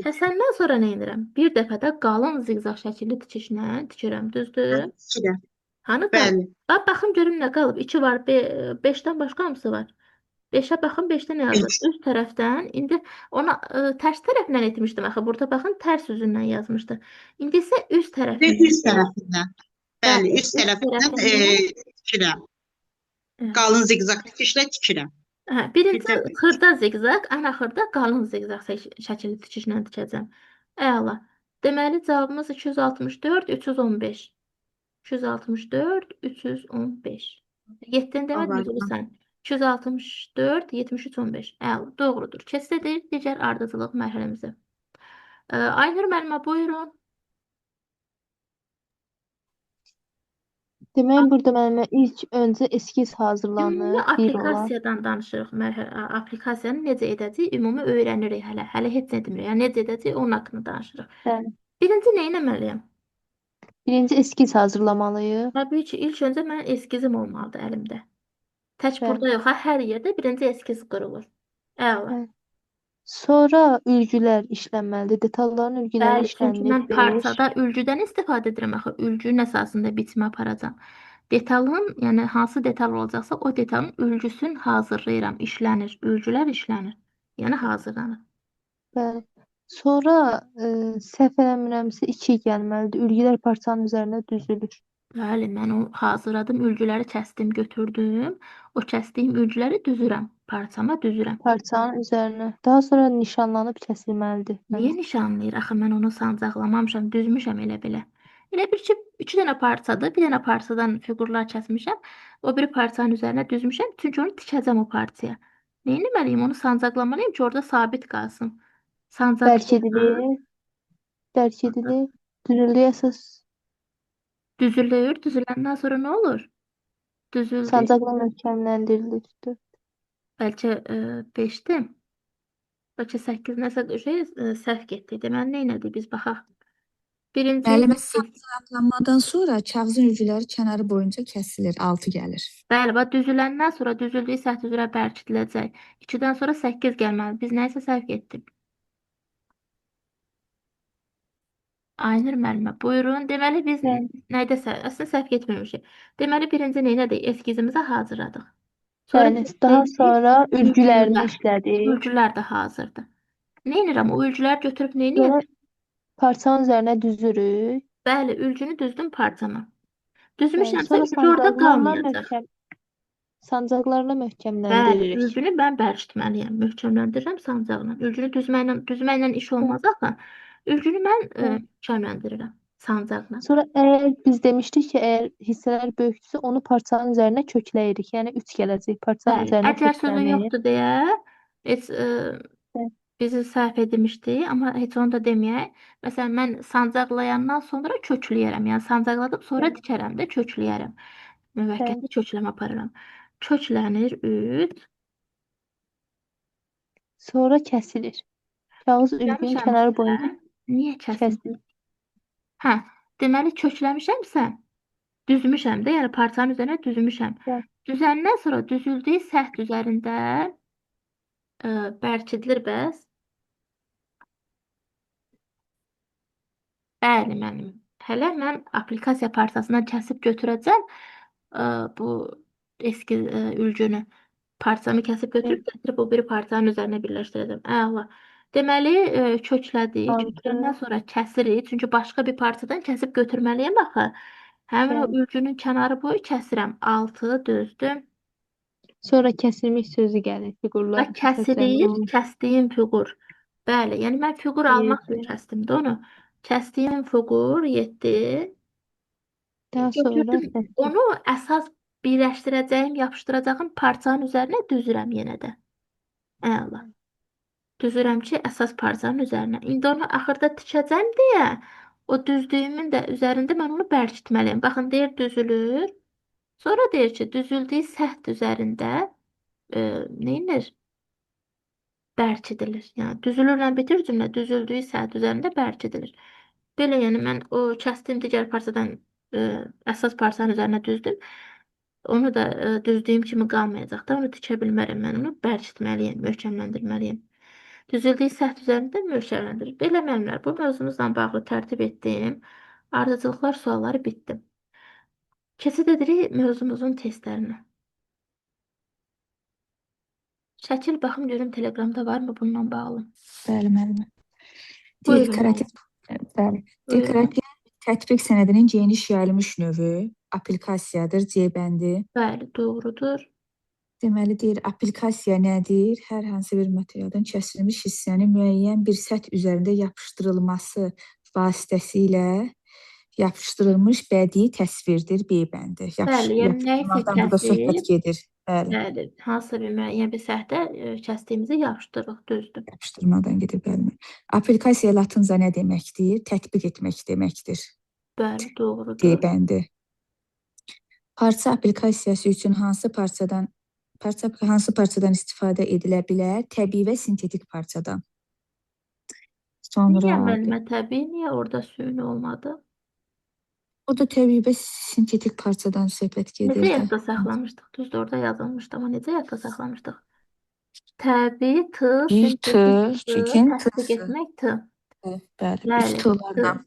Kəsəndən sonra nə edirəm? Bir dəfə də qalın zikzak şəkilli tikişlə tikirəm, düzdür? Tikirəm. Hanı qalıb? Bəli. Bax, baxım görüm nə qalıb. 2 var, 5-dən başqa hamısı var. 5-ə baxın, 5-də nə yazır? 5. Üst tərəfdən, indi ona tərs tərəfindən etmişdim axı. Burada baxın, tərs üzündən yazmışdı. İndi isə üst Və tərəfindən üst edirəm. tərəfindən. Bəli, Bəli, üst üst tərəfindən tərəfindən. tikirəm. Evet. Qalın zikzak tikişlə tikirəm. Hə, Bir birinci də xırda zikzak, ən axırda qalın zikzak şəkilli tikişlə tikəcəm. Əla. Deməli cavabımız 264, 315. 264, 315. 7-ni demədin Avardan. Gülsən. 264, 73, 15. Əla, doğrudur. Keçirik digər ardıcıllıq mərhələmizə. Aynur müəllimə buyurun. Deməli burada müəllimə ilk öncə eskiz Ümumi hazırlanır, bir olar. applikasiyadan danışırıq. Mərhələ applikasiyanı necə edəcəyik, ümumi öyrənirik hələ. Hələ heç nə demirik. Yəni necə edəcəyik, onun haqqında danışırıq. Bəli. Birinci nə etməliyəm? Birinci eskiz hazırlamalıyıq. Təbii ki, ilk öncə mənim eskizim olmalıdır əlimdə. Tək Bəli. burada yox, ha, hər yerdə birinci eskiz qurulur. Əla. Bəli. Sonra ülgülər işlənməlidir. Detalların ülgüləri Bəli, çünki işlənilir. mən 5. parçada ülgüdən istifadə edirəm axı. Ülgünün əsasında biçimə aparacağam. Detalın, yəni hansı detal olacaqsa o detalın ülgüsünü hazırlayıram, işlənir. Ülgülər işlənir. Yəni hazırlanır. Bəli. Sonra səhv eləmirəmsə 2 gəlməlidir. Ülgülər parçanın üzərinə düzülür. Bəli, mən o hazırladım, ülgüləri kəsdim, götürdüm. O kəsdiyim ülgüləri düzürəm, parçama düzürəm. Parçanın üzərinə. Daha sonra nişanlanıb kəsilməlidir Niyə məncə. nişanlayır? Axı mən onu sancaqlamamışam, düzmüşəm elə belə. Elə bir ki, 3 dənə parçadır. Bir dənə parçadan fiqurlar kəsmişəm. O biri parçanın üzərinə düzmüşəm. Çünki onu tikəcəm o parçaya. Nə etməliyim? Onu sancaqlamalıyım ki, orada sabit qalsın. Sancaqlayıram. Bərkidilir. Bərkidilir. Düzüldüyü əsas Düzülür. Düzüləndən sonra nə olur? Düzüldü. sancaqla möhkəmləndirilir. Bəlkə 5-dir. Bəlkə 8 nəsə şey səhv getdi. Deməli nə elədik biz baxaq. Birinci Müəllimə, sancaqlanmadan sonra kağızın ülgüləri kənarı boyunca kəsilir, 6 gəlir. Bəli, bax düzüləndən sonra düzüldüyü səth üzrə bərkidiləcək. 2-dən sonra 8 gəlməli. Biz nəyisə səhv getdik. Aynur müəllimə, buyurun. Deməli biz Bəli. nədə səhv, əslində səhv getməmişik. Deməli birinci nə elədik? Eskizimizi hazırladıq. Sonra Bəli, daha keçdik sonra ülgülərini ülgülər. işlədik. Ülgülər də hazırdır. Nə edirəm? O ülgüləri götürüb nə Sonra eləyəcəm? parçanın üzərinə düzürük. Bəli, ülgünü düzdüm parçama. Bəli, Düzmüşəmsə sonra ülgü orada sancaqlarla qalmayacaq. sancaqlarla Bəli, möhkəmləndiririk. ülgünü mən bərkitməliyəm, möhkəmləndirirəm sancaqla. Ülgünü düzməklə iş olmaz axı. Ülgünü mən möhkəmləndirirəm sancaqla. Sonra əgər biz demişdik ki, əgər hissələr böyükdürsə, onu parçanın üzərinə kökləyirik. Yəni 3 gələcək. Parçanın Bəli, üzərinə əgər sözü köklənir. yoxdur deyə heç bizi səhv etmişdi, amma heç onu da deməyək. Məsələn, mən sancaqlayandan sonra kökləyərəm. Yəni sancaqladım, sonra dikərəm də kökləyərəm. Müvəqqəti kökləmə aparıram. Köklənir 3. Sonra kəsilir. Kağız ülgünün Kökləmişəmsə, kənarı boyunca niyə kəsilir? kəsilir. Hə, deməli kökləmişəmsə, düzmüşəm də, yəni parçanın üzərinə düzmüşəm. Düzəndən sonra düzüldüyü səth üzərində bərkidilir bəs. Bəli, mənim. Hələ mən aplikasiya parçasından kəsib götürəcəm bu eski ülgünü. Parçamı kəsib götürüb gətirib o biri parçanın üzərinə birləşdirəcəm. Əla. Deməli, köklədik. Kökləndən sonra kəsirik. Çünki başqa bir parçadan kəsib götürməliyəm axı. Həmin o ülgünün kənarı boyu kəsirəm. 6 düzdüm. Sonra kəsilmiş sözü gəlir fiqurlar. Və kəsilir, kəsdiyim fiqur. Bəli, yəni mən fiqur almaq üçün kəsdim də onu. Kəsdiyim fiqur 7. Daha sonra Götürdüm. Onu əsas birləşdirəcəyim, yapışdıracağım parçanın üzərinə düzürəm yenə də. Əla. Düzürəm ki, əsas parçanın üzərinə. İndi onu axırda tikəcəm deyə o düzdüyümün də üzərində mən onu bərkitməliyəm. Baxın, deyir düzülür. Sonra deyir ki, düzüldüyü səth üzərində nə edir? Bərkidilir. Yəni düzülürlə bitir cümlə, düzüldüyü səth üzərində bərkidilir. Belə, yəni mən o kəsdiyim digər parçadan əsas parçanın üzərinə düzdüm. Onu da düzdüyüm kimi qalmayacaq da, onu tikə bilmərəm mən, onu bərkitməliyəm, möhkəmləndirməliyəm. Düzüldüyü səth üzərində möhkəmləndirir. Belə müəllimlər, bu mövzumuzla bağlı tərtib etdiyim ardıcıllıqlar sualları bitdi. Keçid edirik mövzumuzun testlərinə. Şəkil baxım görüm Telegramda varmı bununla bağlı? Bəli, müəllimə. Buyurun. Dekorativ, bəli. Buyurun. Dekorativ tətbiq sənədinin geniş yayılmış növü aplikasiyadır, C bəndi. Bəli, doğrudur. Deməli deyir, aplikasiya nədir? Hər hansı bir materialdan kəsilmiş hissənin müəyyən bir səth üzərində yapışdırılması vasitəsilə yapışdırılmış bədii təsvirdir, B bəndi. Bəli, yəni nəyisə Yapışdırmaqdan burada söhbət kəsib, gedir. Bəli, bəli, hansısa bir müəyyən bir səthdə kəsdiyimizi yapışdırırıq, düzdür. Yapışdırmadan gedir, bəli. Aplikasiya latınca nə deməkdir? Tətbiq etmək deməkdir. Bəli, D doğrudur. bəndi. Parça aplikasiyası üçün hansı parçadan istifadə edilə bilər? Təbii və sintetik parçadan. Sonra Niyə müəllimə təbii, niyə orada süni olmadı? Orada təbii və sintetik parçadan söhbət Necə gedirdi. yadda saxlamışdıq? Düzdür, orada yazılmışdı, amma necə yadda saxlamışdıq? Təbii, T, Bir T, sintetik T, çəkin tətbiq T-sı. etmək T. Bəli, üç Bəli, T. T-lardan.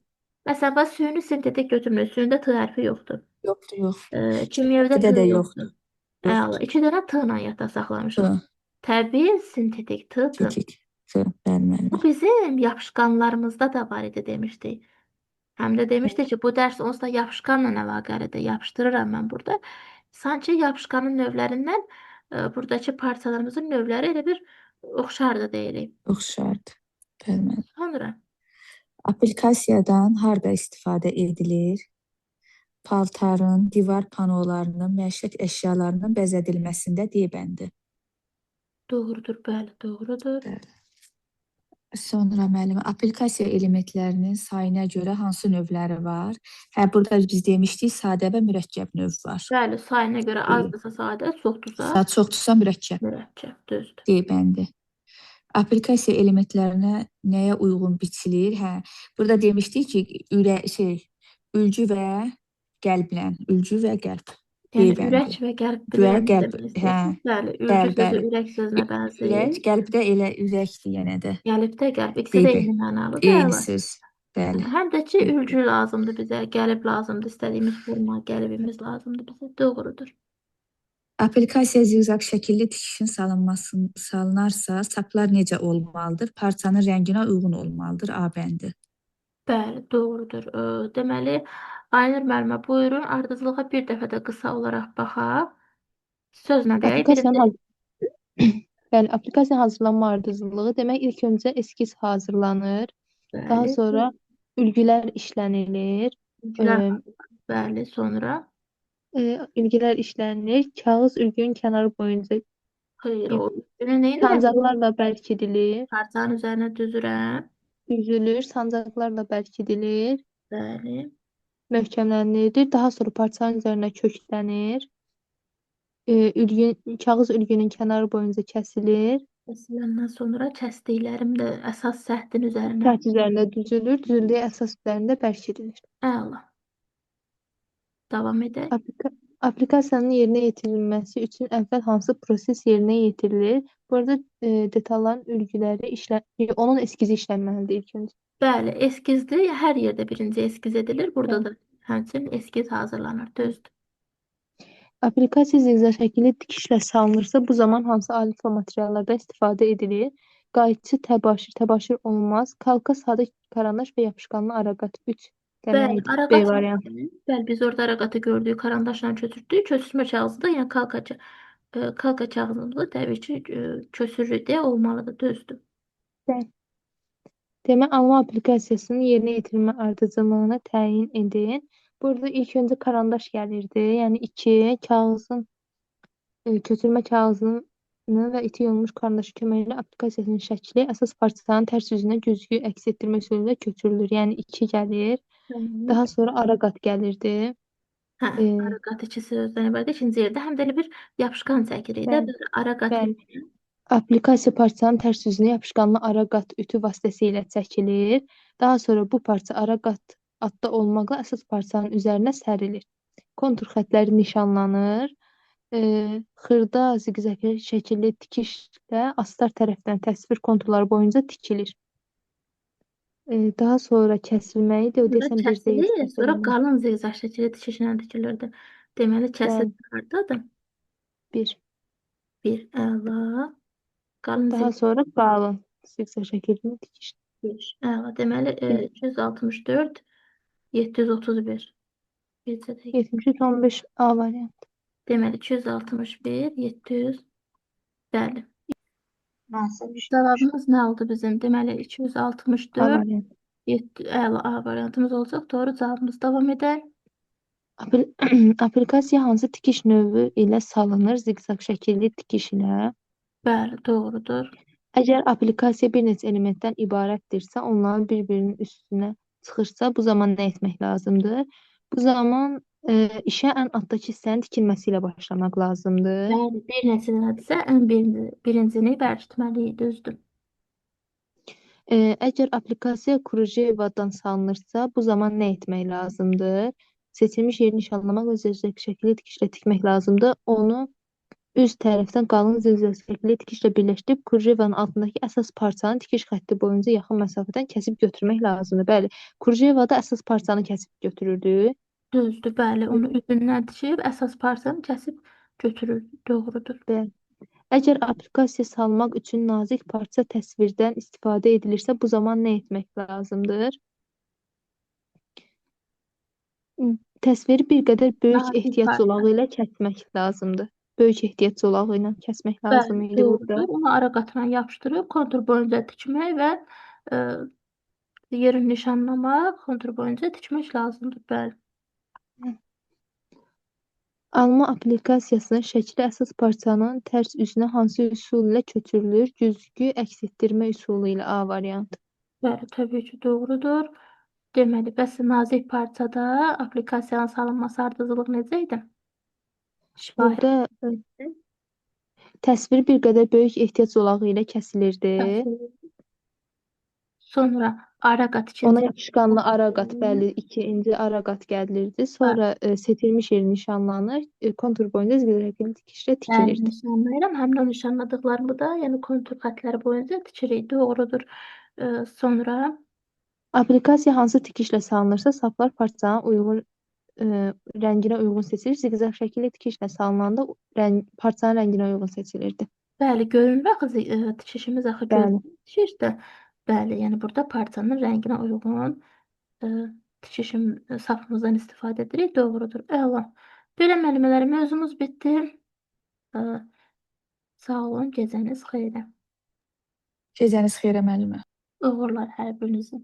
Məsələn, bax, süni sintetik götürmür. Sünüdə T hərfi yoxdur. Yoxdur, yox. Kimyəvidə T T də yoxdur. yoxdur. Əla. 2 dənə T ilə yadda saxlamışıq. T, Təbii, sintetik, T, T. sintetik. T, bəli, müəllimə. Bu bizim bizim yapışqanlarımızda da var idi demişdik. Həm də demişdik ki, bu dərs onsuz da yapışqanla əlaqəlidir. Yapışdırıram mən burada. Sanki yapışqanın növlərindən buradakı parçalarımızın növləri elə bir oxşardır deyirik. Oxşardır. Bəli müəllim. Sonra Applikasiyadan harda istifadə edilir? Paltarın, divar panolarının, məişət əşyalarının bəzədilməsində D bəndi. Doğrudur, bəli, doğrudur. Bəli. Sonra müəllim, applikasiya elementlərinin sayına görə hansı növləri var? Hə, burada biz demişdik, sadə və mürəkkəb növ var. Bəli, sayına görə azdırsa sadə, çoxdursa Çoxdursa mürəkkəb. Mürəkkəb, düzdür. D bəndi. Applikasiya elementlərinə nəyə uyğun biçilir? Hə, burada demişdik ki, ülgü və qəlblə, ülgü və qəlb. Yəni D bəndi. ürək və qəlb Və bilirəm qəlb, demək hə. istəyirsiniz. Bəli, ülgü Bəli, sözü bəli. ürək sözünə bənzəyir. Ürək, qəlb də elə ürəkdir yenə də. Qəlb də qəlb, ikisi də D eyni mənalıdır. Eyni Əla. söz. Bəli. Həm də ki, ülgü lazımdır bizə, qəlb lazımdır, istədiyimiz forma, qəlbimiz lazımdır bizə. Doğrudur. Applikasiya ziqzaq şəkilli tikişin salınarsa, saplar necə olmalıdır? Parçanın rənginə uyğun olmalıdır. A bəndi. Bəli, doğrudur. Deməli, Aynur müəllimə buyurun, ardıcıllığa bir dəfə də qısa olaraq baxaq. Sözlə deyək. Bəli, applikasiyanın hazırlanma ardıcıllığı demək ilk öncə eskiz hazırlanır. Daha sonra ülgülər işlənilir. Ülgülər, bəli, sonra Ülgülər işlənilir. Kağız ülgünün kənarı boyunca Xeyr, o ülgünü nə edirəm? sancaqlarla bərkidilir. Parçanın üzərinə düzürəm. Düzülür, sancaqlarla bərkidilir. Bəli. Möhkəmləndirilir. Daha sonra parçanın üzərinə köklənir. Kağız ülgünün kənarı boyunca kəsilir. Kəsiləndən sonra kəsdiklərim də əsas səthin üzərinə. Səth üzərində düzülür. Düzüldüyü əsas üzərində bərkidilir. Əla. Davam edək. Applikasiyanın yerinə yetirilməsi üçün əvvəl hansı proses yerinə yetirilir? Burada detalların ülgüləri onun eskizi işlənməlidir ilk öncə. Bəli, eskizdir. Hər yerdə birinci eskiz edilir. Burada da həmçinin eskiz hazırlanır. Düzdür. Applikasiya ziqzaq şəkilli tikişlə salınırsa, bu zaman hansı alət və materiallardan istifadə edilir? Qayçı, təbaşir, təbaşir olmaz. Kalka, sadə karandaş və yapışqanlı araqat 3 dənə Bəli, idi. B araqat variantı. Bəli, biz orada araqatı gördük, karandaşla köçürtdük. Köçürmə kağızı da, yəni kalka kağızımızı təbii ki, köçürürük deyə olmalıdır, düzdür. Bəli. Demək, alma applikasiyasının yerinə yetirilmə ardıcıllığını təyin edin. Burada ilk öncə karandaş gəlirdi. Yəni 2 kağızın, köçürmə kağızını və iti yonulmuş karandaşı köməyi ilə applikasiyasının şəkli əsas parçanın tərs üzünə güzgü əks etdirmək üsulu ilə köçürülür. Yəni 2 gəlir. Daha sonra araqat gəlirdi. Hə, araqat iki sözdən ibarət. İkinci yerdə həm də elə bir yapışqan çəkirik də. Biz araqat Bəli. Applikasiya parçanın tərs üzünə yapışqanlı araqat ütü vasitəsilə çəkilir. Daha sonra bu parça araqat adda olmaqla əsas parçanın üzərinə sərilir. Kontur xətləri nişanlanır. Xırda ziqzaq şəkilli tikişlə astar tərəfdən təsvir konturları boyunca tikilir. Daha sonra kəsilməyi də o Sonra desəm bir deyil, kəsilir, sonra kəsilmir. qalın ziqzaq şəkilli tikişlə tikilirdi. Deməli, kəsilir hardadır? 1. 1. Əla. Qalın Daha sonra qalın ziqzaq şəkilli tikiş. 1. Əla. Deməli, 264, 731. Bircə dəqiqə. 73, 15 A variantı. Deməli, 261, 700. Bəli. Nasıl Cavabımız nə oldu bizim? Deməli, 264, A variantı. 7, əla, A variantımız olacaq. Doğru cavabımız. Davam edək. Applikasiya hansı tikiş növü ilə salınır? Ziqzaq şəkilli tikiş ilə. Bəli, doğrudur. Əgər applikasiya bir neçə elementdən ibarətdirsə, onların bir-birinin üstünə çıxırsa, bu zaman nə etmək lazımdır? Bu zaman işə ən altdakı hissənin tikilməsi ilə başlamaq lazımdır. Bəli, bir neçə dənədirsə, ən birincini bərkitməliyik, düzdür. Əgər applikasiya Krujevadan salınırsa, bu zaman nə etmək lazımdır? Seçilmiş yeri nişanlamaq və zigzaq şəkilli tikişlə tikmək lazımdır. Onu üz tərəfdən qalın zigzaq şəkilli tikişlə birləşdirib Krujevanın altındakı əsas parçanı tikiş xətti boyunca yaxın məsafədən kəsib götürmək lazımdır. Bəli, Krujevada əsas parçanı kəsib götürürdü. Düzdür, bəli, onu üzündən tikib əsas parçanı kəsib götürür. Doğrudur. Bəli. Əgər aplikasiya salmaq üçün nazik parça təsvirdən istifadə edilirsə, bu zaman nə etmək lazımdır? Təsviri bir qədər böyük Nazik ehtiyat parça. zolağı ilə kəsmək lazımdır. Böyük ehtiyat zolağı ilə kəsmək lazım Bəli, idi burada. doğrudur. Onu ara qatına yapışdırıb kontur boyunca tikmək və e, yerini nişanlamaq, kontur boyunca tikmək lazımdır. Bəli. Alma aplikasiyasının şəkli əsas parçanın tərs üzünə hansı üsul ilə köçürülür? Güzgü əks etdirmə üsulu ilə A variantı. Bəli, təbii ki, doğrudur. Deməli, bəs nazik parçada aplikasiyanın salınması ardıcıllıq necə idi? Şifahi Burada təsvir bir qədər böyük ehtiyat zolağı ilə kəsilirdi. Sonra ara qat Ona ikinci yapışqanlı ara qat, bəli, ikinci ara qat gəlirdi. Sonra seçilmiş yer nişanlanır. Kontur boyunca zigzaqlı tikişlə Bəli, tikilirdi. nişanlayıram. Həmin o nişanladıqlarımı da, yəni kontur xətləri boyunca tikirik. Doğrudur. Sonra Aplikasiya hansı tikişlə salınırsa, saplar parçanın uyğun rənginə uyğun seçilir. Ziqzaq şəkilli tikişlə salınanda parçanın rənginə uyğun seçilirdi. Bəli, görünür axı tikişimiz axı Bəli. görünür tikişdə. Bəli, yəni burada parçanın rənginə uyğun e, tikişim safımızdan istifadə edirik. Doğrudur. Əla. Belə müəllimələr, mövzumuz bitdi. E, sağ olun, gecəniz xeyrə. Gecəniz xeyrə müəllimə. Uğurlar hər birinizə.